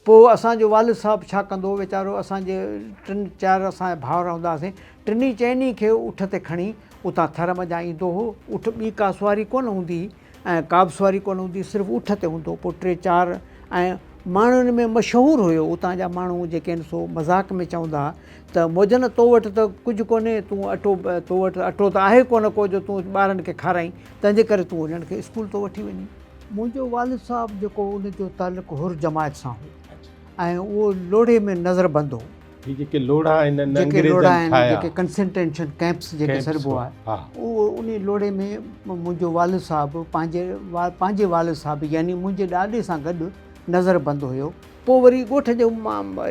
پوء اسان جو والد صاحب ڇا ڪندو هو ويچارو اسان جي ٽن چار اسان جا ڀائر هوندا هئاسين ٽنهي چئني کي اٺ تي کڻي اتان ٿر منجهان ايندو هو. اٺ ٻي ڪا سواري ڪونه هوندي هئي ۽ ڪا به سواري ڪونه هوندي هئي صرف اٺ تي هوندو هو. پوء ٽي چار ۽ ماڻهن ۾ مشهور هيو اتان جا ماڻهو جيڪي آهن سو مذاق ۾ چوندا ها ته موجن تو وٽ ته ڪجهه ڪونهي تون اٽو تو وٽ اٽو ته آهي ڪونه ڪو جو تون ٻارن کي کارائين تنهنجي ڪري تون انهن کي اسڪول ٿو وٺي وڃين. منهنجو والد صاحب جيڪو ان جو تعلق حر جماعت سان هو ۽ اهو لوڙهي ۾ نظر بند هو. هي جيڪي لوڙها آهن جيڪي لوڙها آهن جيڪي ڪنسنٽريشن ڪئمپس جيڪي سڏبو آهي اهو انهي لوڙهي ۾ منهنجو والد صاحب پنهنجي پنهنجي والد صاحب يعني منهنجي ڏاڏي سان گڏ نظر بند هيو. پوء وري ڳوٺ جو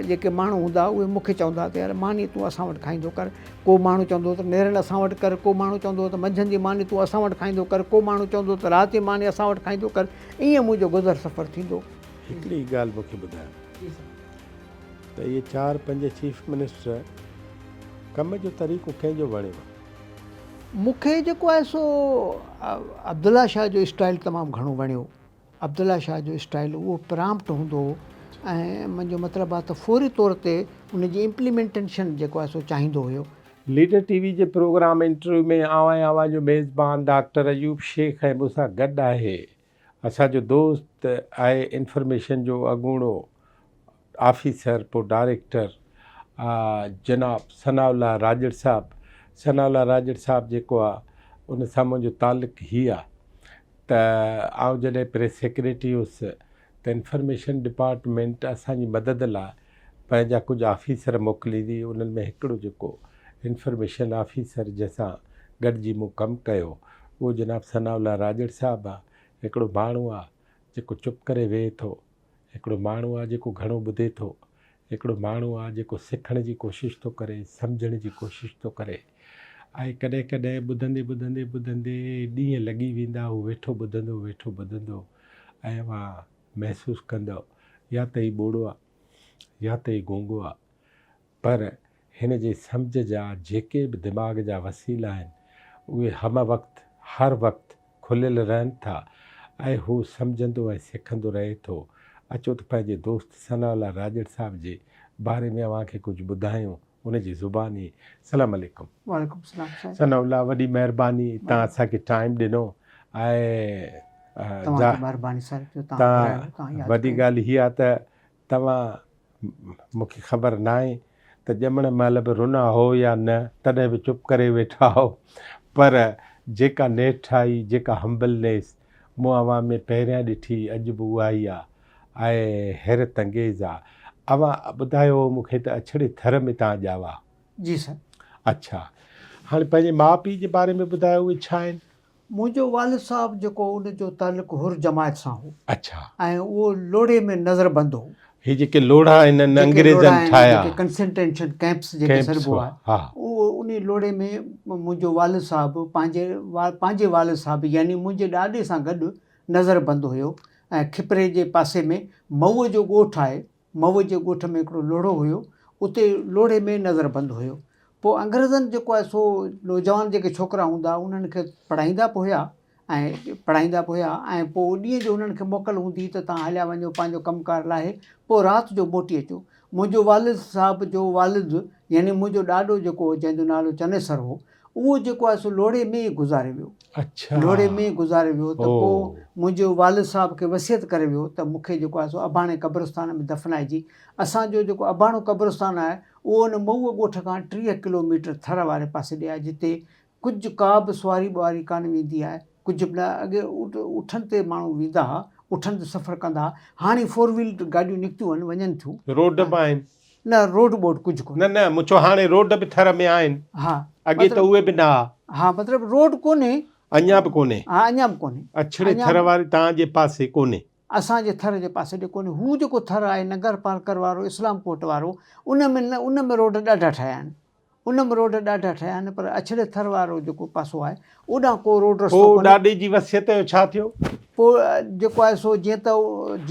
جيڪي ماڻهو هوندا اهي مون کي چوندا ته يار ماني تون اسان وٽ کائيندو ڪر. ڪو ماڻهو چوندو هو ته نيرن اسان وٽ ڪر، ڪو ماڻهو چوندو هو ته منجهند جي ماني تون اسان وٽ کائيندو ڪر، ڪو ماڻهو چوندو هو ته رات جي ماني اسان وٽ کائيندو ڪر. ائين منهنجو گذر سفر ٿيندو. هڪڙي ڳالهه مون کي ٻڌايو ته اهي چار پنج چيف منسٽر ڪم جو طريقو ڪنهن جو وڻيو؟ مون کي جيڪو آهي سو عبدالله شاهه جو اسٽائيل تمام گهڻو وڻيو. عبدالله شاهه جو اسٽائيل اهو پرامپٽ هوندو هو ۽ منهنجو مطلب آهي ته فوري طور تي ان جي امپليمينٽيشن جيڪو آهي سو چاهيندو هيو. ليڊر ٽي وي جي پروگرام انٽرويو ۾ آئون ۽ اوهان جو ميزبان ڊاڪٽر ايوب شيخ ۽ مون سان گڏ آهي اسان جو دوست آهي انفارميشن جو اڳوڻو آفيسر پوء ڊائريڪٽر جناب ثناء الله راڄڙ صاحب ثناء الله راڄڙ صاحب جيڪو آهي ان سان منهنجو تعلق هي آهي ته آئون جڏهن پريس سيڪريٽري هيس ته انفارميشن ڊپارٽمينٽ اسان جي مدد لاء پنهنجا ڪجهه آفيسر موڪليندي انهن ۾ هڪڙو جيڪو انفارميشن آفيسر جنهن سان گڏجي مون ڪم ڪيو اهو جناب ثناء الله راڄڙ صاحب آ. هڪڙو ماڻهو آ جيڪو چپ ڪري ويهي ٿو هڪڙو ماڻهو آ جيڪو گهڻو ٻڌي ٿو. هڪڙو ماڻهو آ جيڪو سکڻ جي ڪوشش ٿو ڪري، سمجهڻ جي ڪوشش ٿو ڪري ۽ ڪڏهن ڪڏهن ٻڌندي ٻڌندي ٻڌندي ڏينهن لڳي ويندا هو ويٺو ٻڌندو ويٺو ٻڌندو ۽ اوهان محسوس ڪندؤ يا ته هي ٻوڙو آ يا ته هي گونگو آ پر هن جي سمجهه جا جيڪي به دماغ جا وسيلا آهن اهي همه وقت هر وقت کليل رهن ٿا ۽ هو سمجهندو ۽ سکندو رهي ٿو. اچو ته پنهنجي دوست ثناء الله راڄڙ صاحب جي باري ۾ اوهان کي ڪجهه ٻڌايون ان جي زباني. سلام عليڪم. وعليڪم السلام سائين. ثناء الله وڏي مهرباني تان اسان کي ٽائيم ڏنو ۽ توهان جي مهرباني سر جو توهان گهرايو توهان ياد وڏي ڪيو. ڳالهه هي آ ته توهان مون کي خبر ناهي ته ڄمڻ مهل به رنا هو يا نه، تڏهن به چپ ڪري ويٺا هئو. پر جيڪا نيٺائي، جيڪا Humbleness مون اوهان ۾ پهريان ڏٺي، اڄ به اها ئي آ ۽ حيرت انگيز آ. اوهان ٻڌايو هو مون کي ته اڇڙي ٿر ۾ توهان ڄاوا. جي سر. اڇا. هاڻي پنهنجي ماء پيء جي باري ۾ ٻڌايو، اهي ڇا آهن؟ منهنجو والد صاحب جيڪو ان جو تعلق حر جماعت سان هو. اڇا. ۽ اهو لوڙهي ۾ نظر بند هو. هي جيڪي لوڙها هنن جيڪي انگريزن لوڙها آهن ٺاهيا. جيڪي ڪنسنٽريشن ڪئمپس جيڪي ڪئمپس سڏبو هئا آهي ها. اهو انهي لوڙهي ۾ منهنجو والد صاحب پنهنجي پنهنجي والد صاحب يعني منهنجي ڏاڏي سان گڏ نظر بند هيو ۽ کپري جي پاسي ۾ مئو جو ڳوٺ آهي مئو جي ڳوٺ ۾ هڪڙو لوڙهو هيو، اتي لوڙهي ۾ نظر بند هيو. پوء انگريزن جيڪو آهي سو نوجوان جيڪي ڇوڪرا هوندا انهن کي پڙهائيندا به هيا ۽ پڙهائيندا به هيا ۽ پوء ڏينهن جو انهن کي موڪل هوندي هئي ته توهان هليا وڃو پنهنجو ڪم ڪار لاهي پوء رات جو موٽي اچو. منهنجو والد صاحب جو والد يعني منهنجو ڏاڏو جيڪو هو جنهن جو نالو چنيسر هو اهو جيڪو آهي سو لوڙهي ۾ ئي گذاري ويو. اڇا. لوڙهي ۾ ئي گذاري ويو ته پوء او. منهنجي والد صاحب کي وصيت ڪري ويو ته مون کي جيڪو آهي سو اباڻي قبرستان ۾ دفنائجي. اسان جو جيڪو اباڻو قبرستان آهي اهو ان مئو ڳوٺ کان 30 ڪلو ميٽر ٿر واري پاسي ڏي آهي جتي ڪجهه ڪا به سواري ٻواري ڪانه ويندي آهي ڪجهه به نه اڳي اٺن تي ماڻهو ويندا ها اٺن تي سفر ڪندا ها هاڻي فور ويل گاڏيون نڪتيون آهن وڃن ٿيون. روڊ به آهن. نه روڊ ٻوڊ ڪجهه ڪونهي. نه نه مون چيو هاڻي روڊ به ٿر ۾ آهن. ها اڳي ته اهي به نه ها. ها مطلب روڊ ڪونهي. اڃا به ڪونهي. ها اڃا به ڪونهي. اڇڙي ٿر واري توهان جي پاسي ڪونهي. اسان جي ٿر جي پاسي ڏي ڪونهي. هو جيڪو ٿر آهي ننگر پارڪر وارو اسلام ڪوٽ وارو ان ۾ نه ان ۾ روڊ ڏاڍا ٺهيا آهن. ان ۾ روڊ ڏاڍا ٺهيا آهن پر اڇڙي ٿر وارو جيڪو پاسو آهي اوڏانهن ڪو روڊ رستو پوء ڪونهي. ڏاڏي جي وصيت جو ڇا ٿيو؟ پوء جيڪو آهي سو جيئن ته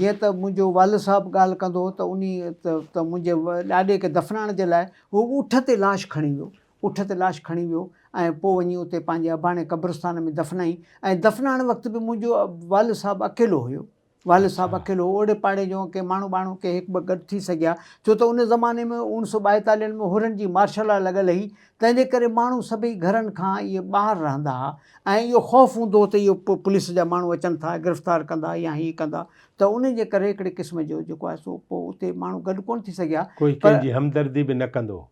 جيئن ته منهنجو والد صاحب ڳالهه ڪندو هو ته انهي ته منهنجي ڏاڏي کي دفنائڻ جي لاء هو اٺ تي لاش کڻي ويو اٺ تي لاش کڻي ويو ۽ پوء وڃي اتي پنهنجي اباڻي قبرستان ۾ دفنائين ۽ دفنائڻ وقت به منهنجو والد صاحب اڪيلو هيو. والد صاحب اڪيلو هو. اوڙي پاڙي جو ڪي ماڻهو ٻاڻهو ڪي هڪ ٻه گڏ ٿي سگهيا، ڇو ته ان زماني ۾ اوڻ سو ٻائيتاليهن ۾ حرن جي مارشل لا لڳل هئي، تنهن جي ڪري ماڻهو سڀئي گهرن کان اهي ٻاهر رهندا ها ۽ اهو خوف هوندو هو ته اهو پوليس جا ماڻهو اچن ٿا گرفتار ڪندا يا هي ڪندا ته ان جي ڪري هڪڙي قسم جو جيڪو آهي سو پوء اتي ماڻهو گڏ ڪونه ٿي سگهيا. ڪوئي پر ڪنهن جي همدردي به نه ڪندو هو.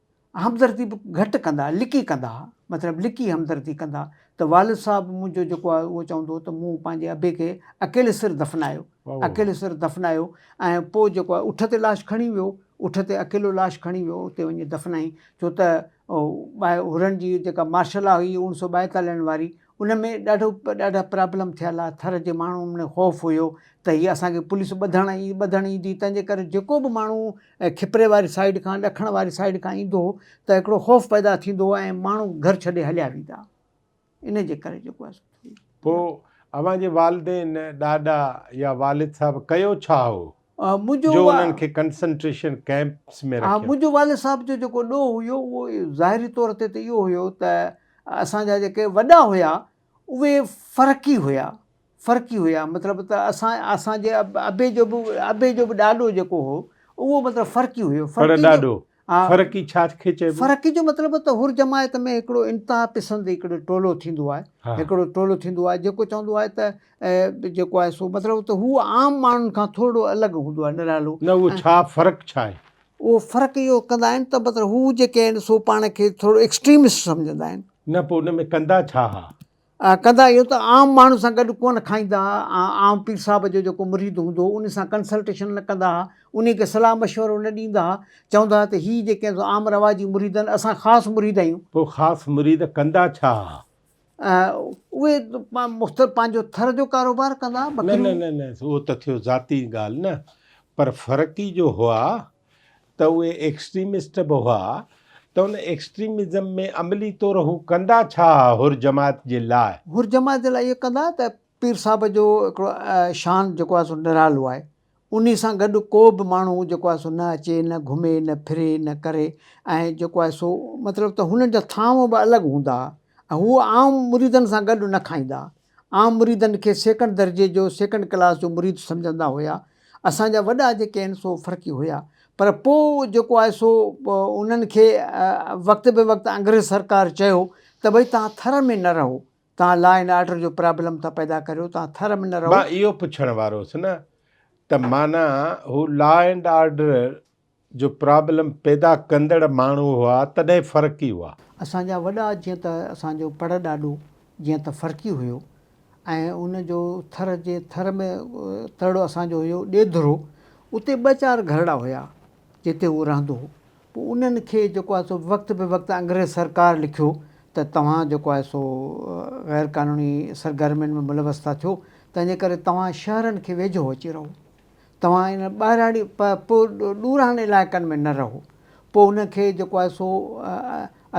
همدردي به گهٽ ڪندا، لڪي ڪندا ها، مطلب لڪي همدردي ڪندا ته والد صاحب منهنجو جيڪو آهي اهو چوندو هو ته مون پنهنجي ابي کي اڪيلي سر دفنايو، اڪيلي سر دفنايو ۽ پوء جيڪو آهي اٺ تي لاش کڻي ويو، اٺ تي اڪيلو لاش کڻي ويو اتي وڃي دفنائين، ڇو ته حرن جي جيڪا مارشل لا هئي اوڻ سو ٻائيتاليهن واري ان ۾ ڏاڍو ڏاڍا پرابلم ٿيل ها، ٿر جي ماڻهن ۾ خوف هيو ته هي اسان کي پوليس ٻڌڻ ٻڌڻ ايندي تنهن جي ڪري جيڪو به ماڻهو کپري واري سائيڊ کان ڏکڻ واري سائيڊ کان ايندو هو ته هڪڙو خوف پيدا ٿيندو هو ۽ ماڻهو گهر ڇڏي هليا ويندا ان جي ڪري جيڪو آهي سو ٿوري. پوء اوهان جي والدين، ڏاڏا يا والد صاحب ڪيو ڇا هو منهنجو جو انهن کي ڪنسنٽريشن ڪئمپس ۾ ها رکيو؟ منهنجو والد صاحب جو جيڪو ڏوهه هيو اهو ظاهري طور تي ته اهو هيو ته اسان جا جيڪي وڏا هيا اهي فرقي هيا فرقي هيا مطلب ته اسان اسان جي ابي جو به ابي جو به ڏاڏو جيڪو هو اهو مطلب فرقي هيو پر فرقي جو ڏاڏو ها فرقي ڇا کي چئبو؟ فرقي جو مطلب ته حر جماعت ۾ هڪڙو انتها پسند هڪڙو ٽولو ٿيندو آهي ها هڪڙو ٽولو ٿيندو آهي جيڪو چوندو آهي ته جيڪو آهي سو مطلب ته هو عام ماڻهن کان ٿورڙو الڳ هوندو آهي نرالو نه اهو ۽ ڇا فرق ڇا آهي؟ اهو فرق اهو ڪندا آهن ته مطلب هو جيڪي آهن سو پاڻ کي ٿورو ايڪسٽريمسٽ سمجهندا آهن. نه پوء ان ۾ ڪندا ڇا ها؟ ڪندا اهو ته عام ماڻهن سان گڏ ڪونه کائيندا ها، عام پير صاحب جو جيڪو مريد هوندو هو ان سان ڪنسلٽيشن نه ڪندا ها، انهي کي صلاح مشورو نه ڏيندا ها، چوندا ها ته هي جيڪي آهن سو عام رواجي مريد آهن، اسان خاص مريد آهيون. پوء خاص مريد ڪندا ڇا ها؟ اهي مختلف پنهنجو ٿر جو ڪاروبار ڪندا ها، نه ٻڪريون. نه نه نه اهو ته ٿيو ذاتي ڳالهه نه، پر فرقي جو هئا ته اهي ايڪسٽريمسٽ به هئا ته ان ايڪسٽريمزم ۾ عملي طور هو ڪندا ڇا ها حر جماعت جي لاء؟ حر جماعت جي لاء اهو ڪندا ته پير صاحب جو هڪڙو شان جيڪو آهي سو نرالو آهي انهي سان گڏ ڪو به ماڻهو جيڪو آهي سو نه اچي نه گهمي نه ڦري نه ڪري ۽ جيڪو آهي سو مطلب ته هنن جا ٿانو به الڳ هوندا ها ۽ هو عام مريدن سان گڏ نه کائيندا ها عام مريدن کي سيڪنڊ درجي جو، سيڪنڊ ڪلاس جو مريد سمجهندا هيا. اسان جا وڏا جيڪي آهن سو فرقي هيا. پر پوء جيڪو آهي سو انهن کي وقت به وقت انگريز سرڪار چيو ته ڀئي توهان ٿر ۾ نه رهو، توهان لا اينڊ آرڊر جو پرابلم ٿا پيدا ڪريو، توهان ٿر ۾ نه رهو. مان اهو پڇڻ وارو هوس نه ته معنيٰ هو لا اينڊ آرڊر جو پرابلم پيدا ڪندڙ ماڻهو هئا تڏهن فرقي هئا. اسان جا وڏا جيئن ته اسان جو پڙ ڏاڏو جيئن ته فرقي هيو ۽ ان جو ٿر جي ٿر ۾ تڙ اسان جو هيو ڏيڌرو اتي ٻه چار گهرڙا هيا جتي هو رهندو هو پوء انهن کي جيڪو آهي سو وقت به وقت انگريز سرڪار لکيو ته توهان جيڪو آهي سو غير قانوني سرگرمين ۾ ملوث ٿا ٿيو تنهن جي ڪري توهان شهرن کي ويجهو اچي رهو توهان ان ٻهراڙي ڏورانهن علائقن ۾ نه رهو. پوء ان کي جيڪو آهي سو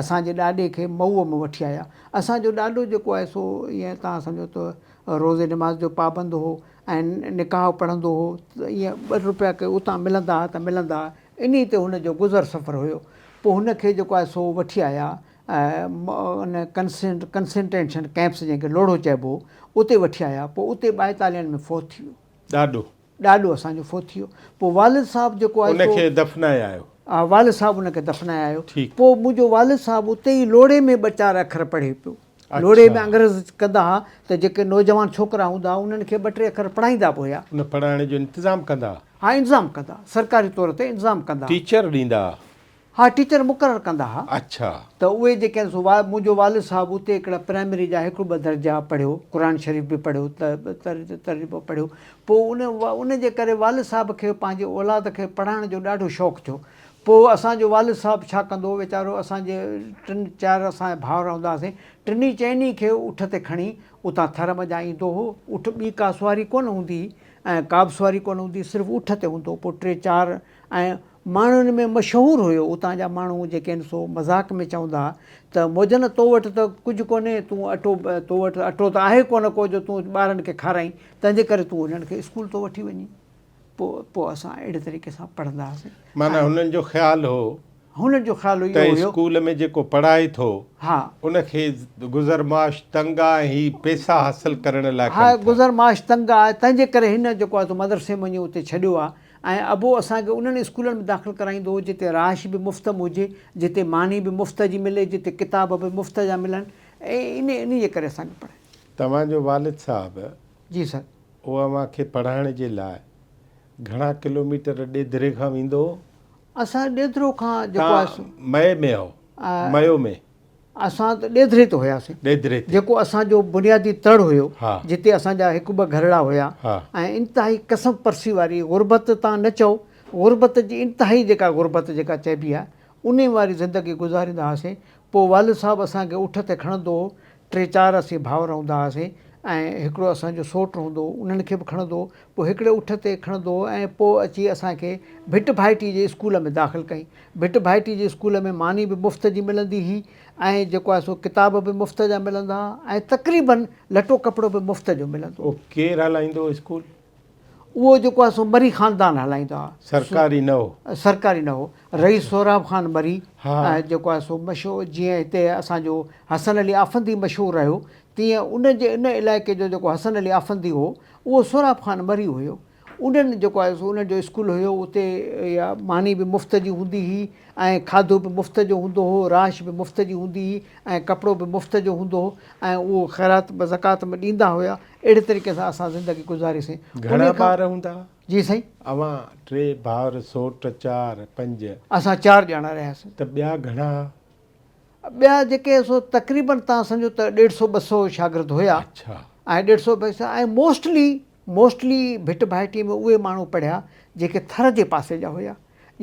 اسان جي ڏاڏي کي مئوء ۾ وٺي آيا. اسان جو ڏاڏو جيڪو آهي سو ائين توهان سمجهو ته روزي نماز جو پابند هو ۽ نڪاح پڙهندو هو ته ائين ٻه روپيا ڪي اتان ملندا ها ته ملندا ها. انهي تي هن جو گذر سفر هيو. پوء هن کي جيڪو آهي سو وٺي آيا ان ڪنسنٽريشن ڪئمپس جنهن کي لوڙهو چئبو هو اتي وٺي آيا. پوء اتي ٻائيتاليهن ۾ فوت ٿي ويو. ڏاڏو. ڏاڏو اسان جو فوت ٿي ويو. پوء والد صاحب جيڪو آهي ان سو. کي دفنائي آيو. ها والد صاحب ان کي دفنائي آيو. ٺيڪ. پوء منهنجو والد صاحب اتي ئي لوڙهي ۾ ٻه چار اکر پڙهي پيو. لوڙهي ۾ اڇا. انگريز ڪندا ها ته جيڪي نوجوان ڇوڪرا هوندا ها انهن کي ٻه ٽي اکر پڙهائيندا به هيا. ان پڙهائڻ جو انتظام ڪندا ها. ها انتظام ڪندا. سرڪاري طور تي انتظام ڪندا ها. ٽيچر ڏيندا ها. ها ٽيچر مقرر ڪندا ها. اڇا. ته اهي جيڪي آهن سو منهنجو والد صاحب اتي هڪڙا پرائمري جا هڪ ٻه درجا پڙهيو، قرآن شريف به پڙهيو ته ترجمو پڙهيو. پوء ان ان جي ڪري والد صاحب کي پنهنجي اولاد کي پڙهائڻ جو ڏاڍو شوق ٿيو. پوء اسان جو والد صاحب ڇا ڪندو هو ويچارو اسان جي ٽن چار اسان جا ڀائر هوندا هئاسين ٽنهي چئني کي اٺ تي کڻي اتان ٿر منجهان ايندو هو. اٺ ٻي ڪا سواري ڪونه هوندي هئي ۽ ڪابه سواري ڪونه هوندي هئي صرف اٺ تي هوندو هو. پوء ٽي چار ۽ ماڻهن ۾ مشهور هيو. اتان جا ماڻهو جيڪي آهن سو مذاق ۾ چوندا ها ته موجن تو وٽ ته ڪجهه ڪونهي، تون اٽو تو وٽ اٽو ته آهي ڪونه ڪو جو تون ٻارن کي کارائين، تنهن جي ڪري تون هنن کي اسڪول ٿو وٺي وڃين. پوء پوء اسان اهڙي طريقي سان پڙهندا هئاسين معنيٰ ۽. هنن جو خيال هو هنن جو خيال ته اهو هيو. اسڪول ۾ جيڪو پڙهائي ٿو ها. ان کي گذر معاش تنگ آ ۽ هي پئسا حاصل ڪرڻ لاء ها ڪن ٿا. گذر معاش تنگ آ تنهن جي ڪري هن جيڪو آ سو مدرسي ۾ وڃي اتي ڇڏيو آ ۽ ابو اسان کي انهن اسڪولن ۾ داخل ڪرائيندو هو جتي رهائش به مفت م هجي، جتي ماني به مفت جي ملي، جتي ڪتاب به مفت جا ملن ۽ انهي جي ڪري اسان کي پڙهائي. توهان جو والد صاحب جي سر. اهو اوهان کي پڙهائڻ جي لاء گهڻا ڪلوميٽر ڏيڌري کان ويندو هو؟ اسان ڏيڌرو کان جيڪو آهي سو. تان مئي ۾ هئو؟ ميو ۾؟ اسان ته ڏيڌري تي هياسين. ڏيڌري تي. جيڪو اسان جو بنيادي تڙ هيو، جتي اسان جا هڪ ٻه گهرڙا هيا ۽ انتهائي قسم پرسي واري غربت تان نه چئو، غربت جي انتهائي جيڪا غربت جيڪا چئبي آهي، انهي واري زندگي گذاريندا هئاسين. پوء والد صاحب اسان کي اٺ تي کڻندو هو، ٽي چار اسين ڀائر هوندا هئاسين ۽ هڪڙو اسان جو سوٽ هوندو هو، انهن کي به کڻندو هو. پوء هڪڙي اٺ تي کڻندو هو ۽ پوء اچي اسان کي ڀٽ ڀائٽي جي اسڪول ۾ داخل ڪيائين. ڀٽ ڀائٽي جي اسڪول ۾ ماني به مفت جي ملندي هئي ۽ جيڪو آهي سو ڪتاب به مفت جا ملندا هئا ۽ تقريباً لٽو ڪپڙو به مفت جو ملندو هو. اهو ڪير هلائيندو هو اسڪول؟ اهو جيڪو آهي سو مري خاندان هلائيندا هئا. سرڪاري نه هو؟ سرڪاري نه هو. رئيس سهراب خان مري جيڪو آهي سو مشهور جيئن هتي اسان جو حسن علي آفندي مشهور رهيو تيئن ان جي ان علائقي جو جيڪو حسن علي آفندي هو اهو سهراب خان مري هيو. انهن جيڪو آهي سو انهن جو اسڪول هيو اتي اها ماني به مفت جي هوندي هئي ۽ کاڌو به مفت جو هوندو هو رهائش به مفت جي هوندي هئي ۽ ڪپڙو به مفت جو هوندو هو ۽ اهو خيرات زڪوات ۾ ڏيندا هيا اهڙي طريقي سان اسان زندگي گذاري سين. گهڻا ٻار هوندا ها؟ جي سائين. اوهان ٽي ڀائر سوٽ چار پنج. اسان چار ڄڻا رهياسين. ته ٻيا گهڻا ها؟ ٻيا جيڪي سو تقريبن توهان سمجهو ته ڏيڍ سو ٻه سو شاگرد هيا. اڇا. ۽ ڏيڍ سو ٻه سو ۽ موسٽلي موسٽلي ڀٽ ڀائٽي ۾ اهي ماڻهو پڙهيا جيڪي ٿر جي پاسي جا هيا.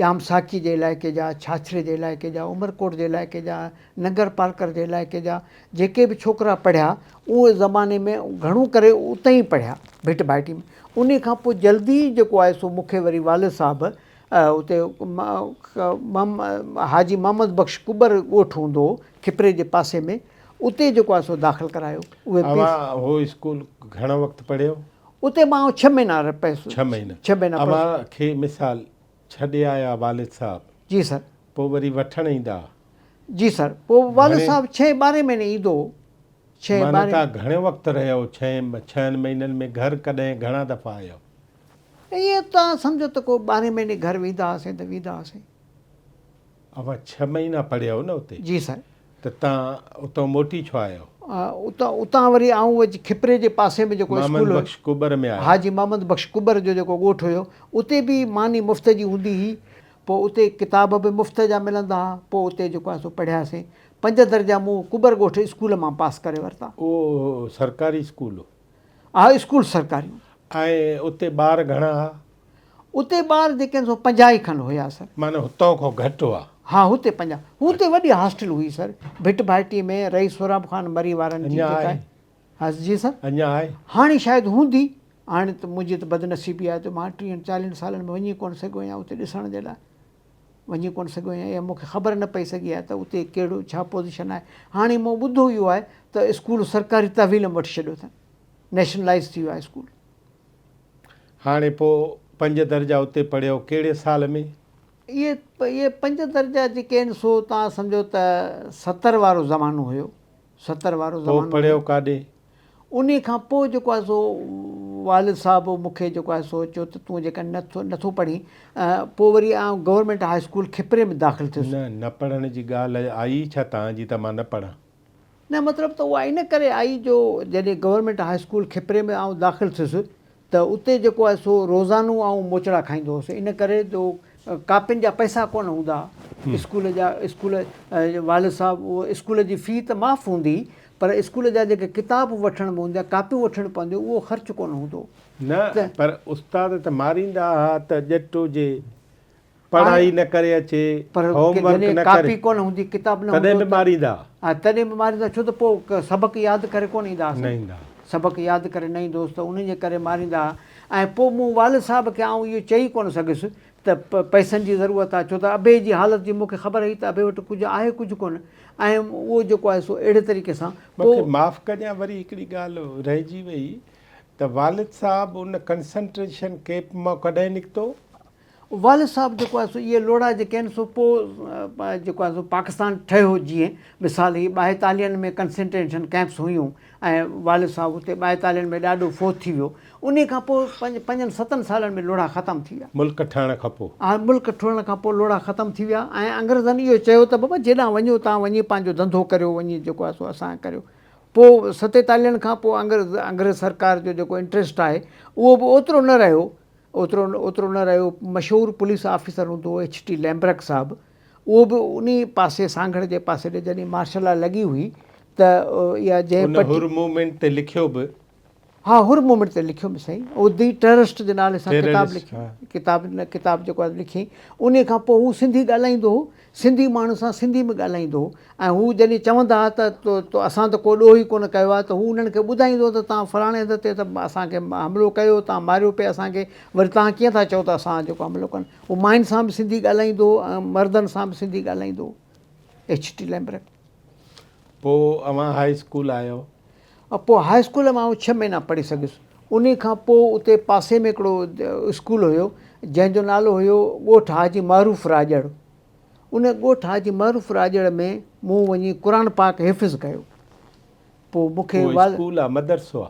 ڄام ساقي جي علائقي جا، ڇاڇري جي علائقي جا، عمرڪوٽ جي علائقي جا، ننگر پارڪر جي علائقي جا جيڪي به ڇوڪرا پڙهيا اهي زماني ۾ گهڻو ڪري اتي ئي پڙهيا ڀٽ ڀائٽي ۾. انهي کان پوء جلدي ئي جيڪو آهي سو مون کي وري والد صاحب اتي حاجي محمد بخش ڪٻر ڳوٺ هوندو هو کپري جي پاسي ۾ اتي جيڪو آهي سو داخل ڪرايو. اهي پيس. اوهان اهو اسڪول گهڻو وقت پڙهيو؟ اتي مان ڇهه مهينا پيس. ڇهه مهينا. ڇهه مهينا پڙهيس. اوهان کي مثال ڇڏي آيا والد صاحب. جي سر. پوء وري وٺڻ ايندا ها؟ جي سر. پوء والد صاحب ڇهين ٻارهين مهيني ايندو هو. ڇهين معنيٰ ٻارهين. توهان گهڻو وقت رهيا هو ڇهن مهينن ۾ گهر ڪڏهن گهڻا دفعا آيا هو؟ ائين توهان سمجهو ته ڪو ٻارهين مهيني گهر ويندا هئاسين ته ويندا هئاسين. اوهان ڇهه مهينا پڙهيا هو نه اتي؟ جي سر. ته تان اتان موٽي ڇو آيو؟ اتان اتان وري آئون اچي کپري جي پاسي ۾ جيڪو محمد اسڪول هيو بخش ڪٻر ۾ آيو. حاجي محمد بخش ڪٻر جو جيڪو ڳوٺ هيو اتي به ماني مفت جي هوندي هئي پوء اتي ڪتاب به مفت جا ملندا ها پوء اتي جيڪو آهي سو پڙهياسين پنج درجا مون ڪٻر ڳوٺ اسڪول مان پاس ڪري ورتا. اهو سرڪاري اسڪول هو؟ ها اسڪول سرڪاري هو. ۽ اتي ٻار گهڻا ها؟ اتي ٻار جيڪي آهن سو 50 ئي کن هيا سر. معنيٰ هتان کان گهٽ هئا. ها هتي 50. هتي وڏي هاسٽل هئي سر. ڀٽ ڀائٽي ۾ رئيس سهراب خان مري وارن جي اڃا جيڪا آهي؟ ها جي سر. اڃا آهي؟ هاڻي شايد هوندي. هاڻي ته منهنجي ته بدنصيبي آهي ته مان ٽيهن چاليهن سالن ۾ وڃي ڪونه سگهيو آهيان اتي ڏسڻ جي لاء. وڃي ڪونه سگهيو آهيان يا مون کي خبر نه پئي سگهي آهي ته اتي ڪهڙو ڇا پوزيشن آهي. هاڻي مون ٻڌو اهو آهي ته اسڪول سرڪاري تحويل ۾ وٺي ڇڏيو اٿن. نيشنلائيز ٿي ويو آهي اسڪول. هاڻي پوء پنج درجا اتي پڙهيو ڪهڙي سال ۾؟ اهي اهي پنج درجا جيڪي آهن سو توهان سمجهو ته 70 وارو زمانو هيو 70 وارو پوء زمانو پڙهيو هيو. ڪاڏي؟ انهي کان پوء جيڪو آهي سو والد صاحب مون کي جيڪو آهي سو چيو ته تون جيڪڏهن نه ٿو نٿو پڙهين پوء وري آئون گورنمينٽ هاء اسڪول کپري ۾ داخل ٿيس. نه نه پڙهڻ جي ڳالهه آئي ئي ڇا توهان جي ته مان نه پڙهان. نه مطلب ته اها ان ڪري آئي جو جڏهن گورنمينٽ هاء اسڪول کپري ۾ آئون داخل ٿيس ته اتي جيڪو آهي سو روزانو آئون موچڙا کائيندو هوس ان ڪري جو ڪاپين جا پئسا ڪونه هوندا ها اسڪول جا اسڪول والد صاحب اسڪول جي في ته معاف هوندي هئي پر اسڪول جا جيڪي ڪتاب وٺڻ پوندا ڪاپيون وٺڻ پونديون اهو خرچ ڪونه هوندو هو. نه پر استاد ته ماريندا ها ته ڄٽ هجي پڙهائي نه ڪري اچي، پر هوم ورڪ جڏهن نه ڪري، ڪاپي ڪونه هوندي، ڪتاب نه تڏهن هوندو به ته ماريندا. ها تڏهن به ماريندا ڇو ته پوء سبق ياد ڪري ڪونه ايندا نه هئاسين. ايندا. سبق ياد ڪري نه ايندو هوس ته انهن جي ڪري ماريندا ها ۽ پوء مون والد صاحب کي آئون اهو چئي ڪونه سگهيس ته پئسن جي ضرورت آهي ڇو ته ابي جي حالت جي مون کي خبر هئي ته ابي وٽ ڪجهه آهي ڪجهه ڪونه ۽ اهو جيڪو آهي سو اهڙي طريقي سان مون پوء کي معاف ڪجان وري هڪڙي ڳالهه رهجي وئي ته والد صاحب ان ڪنسنٽريشن ڪيمپ مان ڪڏهن نڪتو؟ والد صاحب جيڪو آهي سو اهي لوڙها جيڪي آهن سو پوء جيڪو آهي سو پاڪستان ٺهيو جيئن مثال هي ٻائيتاليهن ۾ ڪنسنٽريشن ڪئمپس هيون ۽ والد صاحب اتي ٻائيتاليهن ۾ ڏاڏو فوت ٿي ويو انهي کان پوء پنجن ستن سالن ۾ لوڙها ختم ٿي ويا. ملڪ ٺهڻ کان پوء. ها ملڪ ٺهڻ کان پوء لوڙها ختم ٿي ويا ۽ انگريزن اهو چيو ته بابا جيڏانهن وڃو تان وڃي پنهنجو ڌنڌو ڪريو وڃي جيڪو آهي سو اسان ڪريو پوء ستيتاليهن کان پوء انگريز سرڪار جو جيڪو انٽريسٽ آهي اهو به اوترو نه رهيو اوترو اوترو نه رهيو. مشهور پوليس آفيسر هوندو هو ايڇ ٽي ليمبرڪ صاحب اهو به انهي پاسي سانگهڙ جي پاسي ڏي جڏهن مارشل لا لڳي هئي ته اها جنهن ان حر موومينٽ تي لکيو به. ها حر موومينٽ تي لکيو به سائين اهو the terrorist جي نالي سان ڪتاب لکيو ڪتاب ڪتاب جيڪو آهي لکيائين انهي کان پوء هو سنڌي ڳالهائيندو هو سنڌي ماڻهن سان سنڌي ۾ ڳالهائيندو هو ۽ هو جڏهن چوندا ها ته تو اسان ته ڪو ڏوهه ئي ڪونه ڪيو آهي ته هو انهن کي ٻڌائيندو هو ته توهان فلاڻي هنڌ تي ته اسان کي حملو ڪيو توهان ماريو پئي اسان کي وري توهان ڪيئن ٿا چئو ته اسان جيڪو حملو ڪن هو ماين سان به سنڌي ڳالهائيندو هو ۽ مردن سان به سنڌي ڳالهائيندو هو ايڇ ٽي ليمبرڪ. پوء اوهان هاء اسڪول آيو؟ پوء هاء اسڪول ۾ آئون ڇهه مهينا پڙهي سگهيس. انهي کان پوء اتي پاسي ۾ هڪڙو اسڪول هيو، جنهن جو نالو هيو ڳوٺ حاجي معروف راڄڙ. ان ڳوٺ حاجي معروف راڄڙ ۾ مون وڃي قرآن پاڪ حفظ ڪيو. پوء مون کي اهو اسڪول آ مدرسو آ؟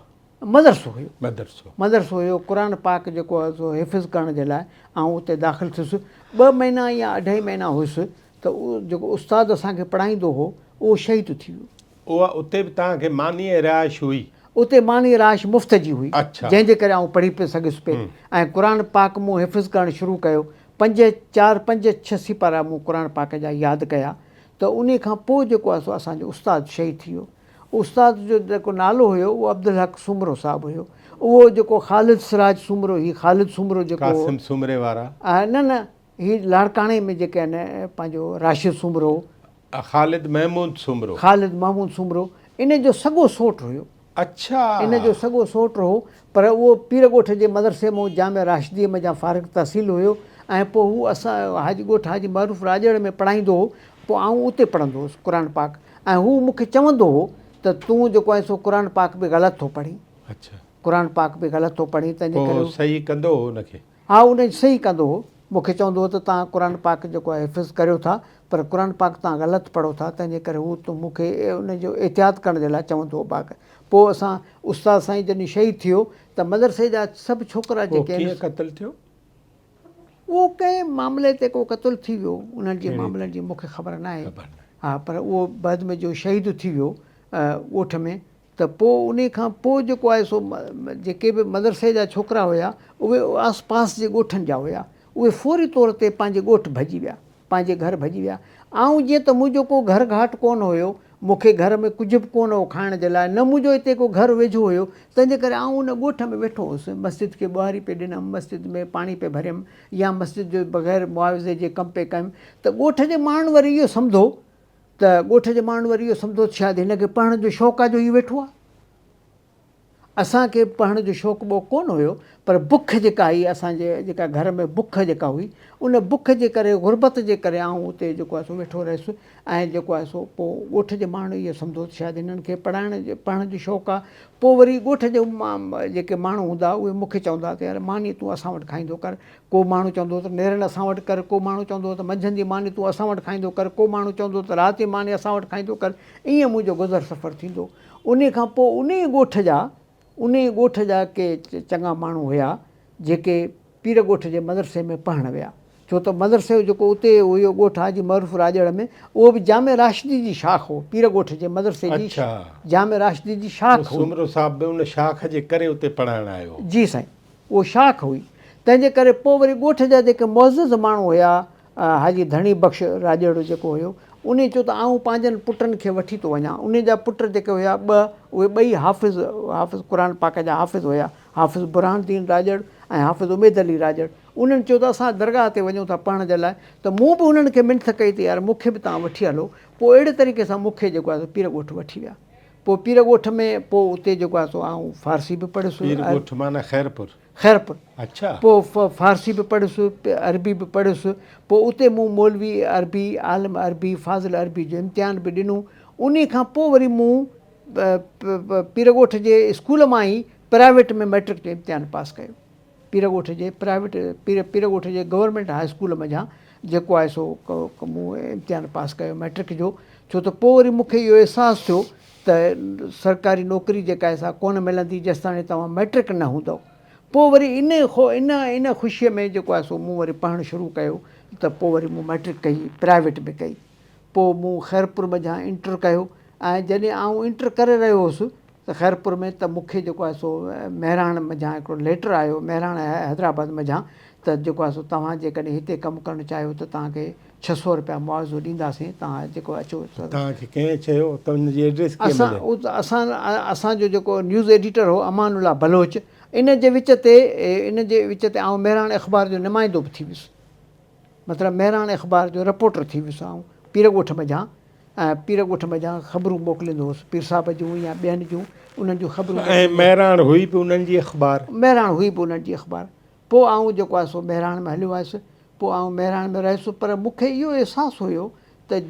مدرسو هيو. مدرسو. مدرسو هيو. قرآن پاڪ جيڪو آهي سو حفظ ڪرڻ جي لاء آئون اتي داخل ٿيس. ٻه مهينا يا اڍائي مهينا هيس ته جيڪو استاد اسان کي پڙهائيندو هو اهو شهيد ٿي ويو. اها اتي به توهان کي ماني ۽ رهائش هئي؟ اتي ماني رهائش مفت جي هئي، اڇا. جنهن جي ڪري آئون پڙهي پئي سگهيس پئي ۽ قرآن پاڪ مون حفظ ڪرڻ شروع ڪيو. پنج، چار، پنج، ڇهه سيپارا مون قرآن پاڪ جا ياد ڪيا ته انهي کان پوء جيڪو آهي سو اسان جو استاد شهيد ٿي ويو. استاد جو جيڪو نالو هيو اهو عبدالحق سومرو صاحب هيو. اهو جيڪو خالد سراج سومرو هي خالد سومرو جيڪو هو. قاسم سومري وارا. نه نه هي لاڙڪاڻي ۾ جيڪي آهن پنهنجو راشد سومرو. خالد محمود سومرو. خالد محمود سومرو ان جو سڳو سوٽ هيو. اڇا. ان جو سڳو سوٽ هو پر اهو پير ڳوٺ جي مدرسي مون جامع راشديء منجهان فارغ تحصيل هيو ۽ پوء هو اسان حاجي ڳوٺ حاجي معروف راڄڙ ۾ پڙهائيندو هو پوء آئون اتي پڙهندو هوس قرآن پاڪ ۽ هو مون کي چوندو هو ته تون جيڪو آهين سو قرآن پاڪ به غلط ٿو پڙهين. اڇا. قرآن پاڪ به غلط ٿو پڙهين تنهنجي ڪري. پوء صحيح ڪندو هو ان کي. ها ان جي صحيح ڪندو هو. مون کي چوندو هو ته توهان قرآن پاڪ جيڪو آهي حفظ ڪريو ٿا پر قرآن پاڪ توهان غلط پڙهو ٿا تنهن جي ڪري هو مون کي ان جو احتياط ڪرڻ جي لاء چوندو هو باق پوء اسان استاد سائين جڏهن شهيد ٿيو ته مدرسي جا سڀ ڇوڪرا پوء جيڪي ڪيئن آهن قتل ٿيو؟ اهو ڪنهن معاملي تي ڪو قتل ٿي ويو انهن جي ڪهڙي معاملن جي مون کي خبر ناهي خبر ناهي. ها پر اهو بعد ۾ جو شهيد ٿي ويو ڳوٺ ۾ ته پوء انهي کان پوء جيڪو آهي سو جيڪي به مدرسي جا ڇوڪرا هيا اهي آس پاس جي ڳوٺن جا هيا اهي فوري طور تي پنهنجي ڳوٺ ڀڄي ويا پنهنجي گهر ڀڄي ويا آئون جيئن ته منهنجو ڪو گهر گهاٽ ڪونه هيو مون کي گهر ۾ ڪجهه به ڪونه هو کائڻ جي لاء نه منهنجو هتي ڪو گهر ويجهو هيو تنهن جي ڪري آئون ان ڳوٺ ۾ ويٺو هوس مسجد کي ٻهاري پئي ڏنم مسجد ۾ پاڻي پئي ڀريم يا مسجد جو بغير معاوضي جي ڪم پئي ڪيم ته ڳوٺ جي ماڻهن وري اهو سمجهو ته ڳوٺ جي ماڻهن وري اهو سمجهيو ته شايد هن کي پڙهڻ جو شوق آهي جو هي ويٺو آهي. اسان کي پڙهڻ جو شوق ٻوق ڪونه هيو پر بک جيڪا هئي اسان جي جيڪا گهر ۾ بک جيڪا هئي ان بک جي ڪري غربت جي ڪري آئون اتي جيڪو آهي سو ويٺو رهيس ۽ جيڪو آهي سو پوء ڳوٺ جي ماڻهن اهو سمجهيو ته شايد هنن کي پڙهائڻ جو پڙهڻ جو شوق آهي پوء وري ڳوٺ جي جيڪي ماڻهو هوندا اهي مون کي چوندا ته يار ماني تون اسان وٽ کائيندو ڪر ڪو ماڻهو چوندو هو ته نيرن اسان وٽ ڪر، ڪو ماڻهو چوندو هو ته منجهند جي ماني تون اسان وٽ کائيندو ڪر، ڪو ماڻهو چوندو هو ته رات جي ماني اسان وٽ کائيندو ڪر، ائين منهنجو گذر سفر ٿيندو. انهيء کان پوء انهيء ڳوٺ جا انهيء ڳوٺ جا ڪي چڱا ماڻهو هيا، جيڪي پير ڳوٺ جي مدرسي ۾ پڙهڻ ويا. ڇو ته مدرسي جيڪو اتي هيو ڳوٺ حاجي معروف راڄڙ ۾ اهو به جامع راشدي جي شاخ هو، پير ڳوٺ جي مدرسي جي جامع راشدي جي شاخ هئي. سومرو صاحب به ان شاخ جي ڪري اتي پڙهائڻ آيو هو. جي سائين. اهو شاخ هئي. تنهن جي ڪري پوء وري ڳوٺ جا جيڪي معزز ماڻهو هيا، حاجي ڌڻي بخش راڄڙو جيڪو هيو، انهي چيو ته آئون پنهنجن پٽن کي وٺي ٿو وڃان. انهي جا پٽ جيڪي هيا ٻه، اهي ٻئي حافظ، حافظ قرآن پاڪ جا حافظ هيا، حافظ برهان الدين راڄڙ ۽ حافظ اميد علي راڄڙ. انهن چيو ته اسان درگاهه تي وڃون ٿا پڙهڻ جي لاء ته مون به انهن کي منٿ ڪئي ته يار مون کي به توهان وٺي هلو. پوء اهڙي طريقي سان مون کي جيڪو آهي سو پير ڳوٺ وٺي ويا. پوء پير ڳوٺ ۾ پوء اتي جيڪو آهي سو آئون فارسي به پڙهيس. پير ڳوٺ معنيٰ خيرپور. خيرپور. اڇا. پوء فارسي به پڙهيس، عربي به پڙهيس. پوء اتي مون مولوي عربي، عالم عربي، فاضل عربي جو امتحان به ڏنو. انهي کان پوء وري مون پير ڳوٺ جي اسڪول مان ئي پرائيويٽ ۾ مئٽرڪ جو امتحان پاس ڪيو. پيرڳوٺ جي پرائيويٽ پير پيرڳوٺ جي گورنمينٽ هاء اسڪول منجهان جيڪو آهي سو مون امتحان پاس ڪيو مئٽرڪ جو ڇو ته پوء وري مون کي اهو احساس ٿيو ته سرڪاري نوڪري جيڪا آهي سا ڪونه ملندي جيستاڻي توهان مئٽرڪ نه هوندؤ پوء وري ان ان ان خوشيء ۾ جيڪو آهي سو مون وري پڙهڻ شروع ڪيو ته پوء وري مون مئٽرڪ ڪئي پرائيويٽ ۾ ڪئي پوء مون خيرپور منجهان انٽر ڪيو ۽ جڏهن آئون انٽر ڪري رهيو هوس ته خيرپور ۾ ته مون کي جيڪو آهي سو مهراڻ منجهان هڪڙو ليٽر آيو مهراڻ حيدرآباد منجهان ته جيڪو آهي سو توهان جيڪڏهن هتي ڪم ڪرڻ چاهيو ته توهان کي 600 رپيا معاوضو ڏينداسين توهان جيڪو اچو ته توهان کي ڪنهن چيو ته ان جي ايڊريس ڪيئن اسان ملي؟ اسان اسان جو جيڪو نيوز ايڊيٽر هو امان الله بلوچ ان جي وچ تي ان جي وچ تي آئون مهراڻ اخبار جو نمائندو به ٿي ويس. مطلب مهراڻ اخبار جو رپورٽر ٿي ويس آئون پير ڳوٺ منجهان ۽ پير ڳوٺ منجهان خبرون موڪليندو هوس پير صاحب جون يا ٻين جون انهن جون خبرون ۽ مهراڻ هئي به انهن جي اخبار. مهراڻ هئي به انهن جي اخبار. پوء آئون جيڪو آهي سو مهراڻ ۾ هليو آيس. پوء آئون مهراڻ ۾ رهيس پر مون کي اهو احساس هيو ته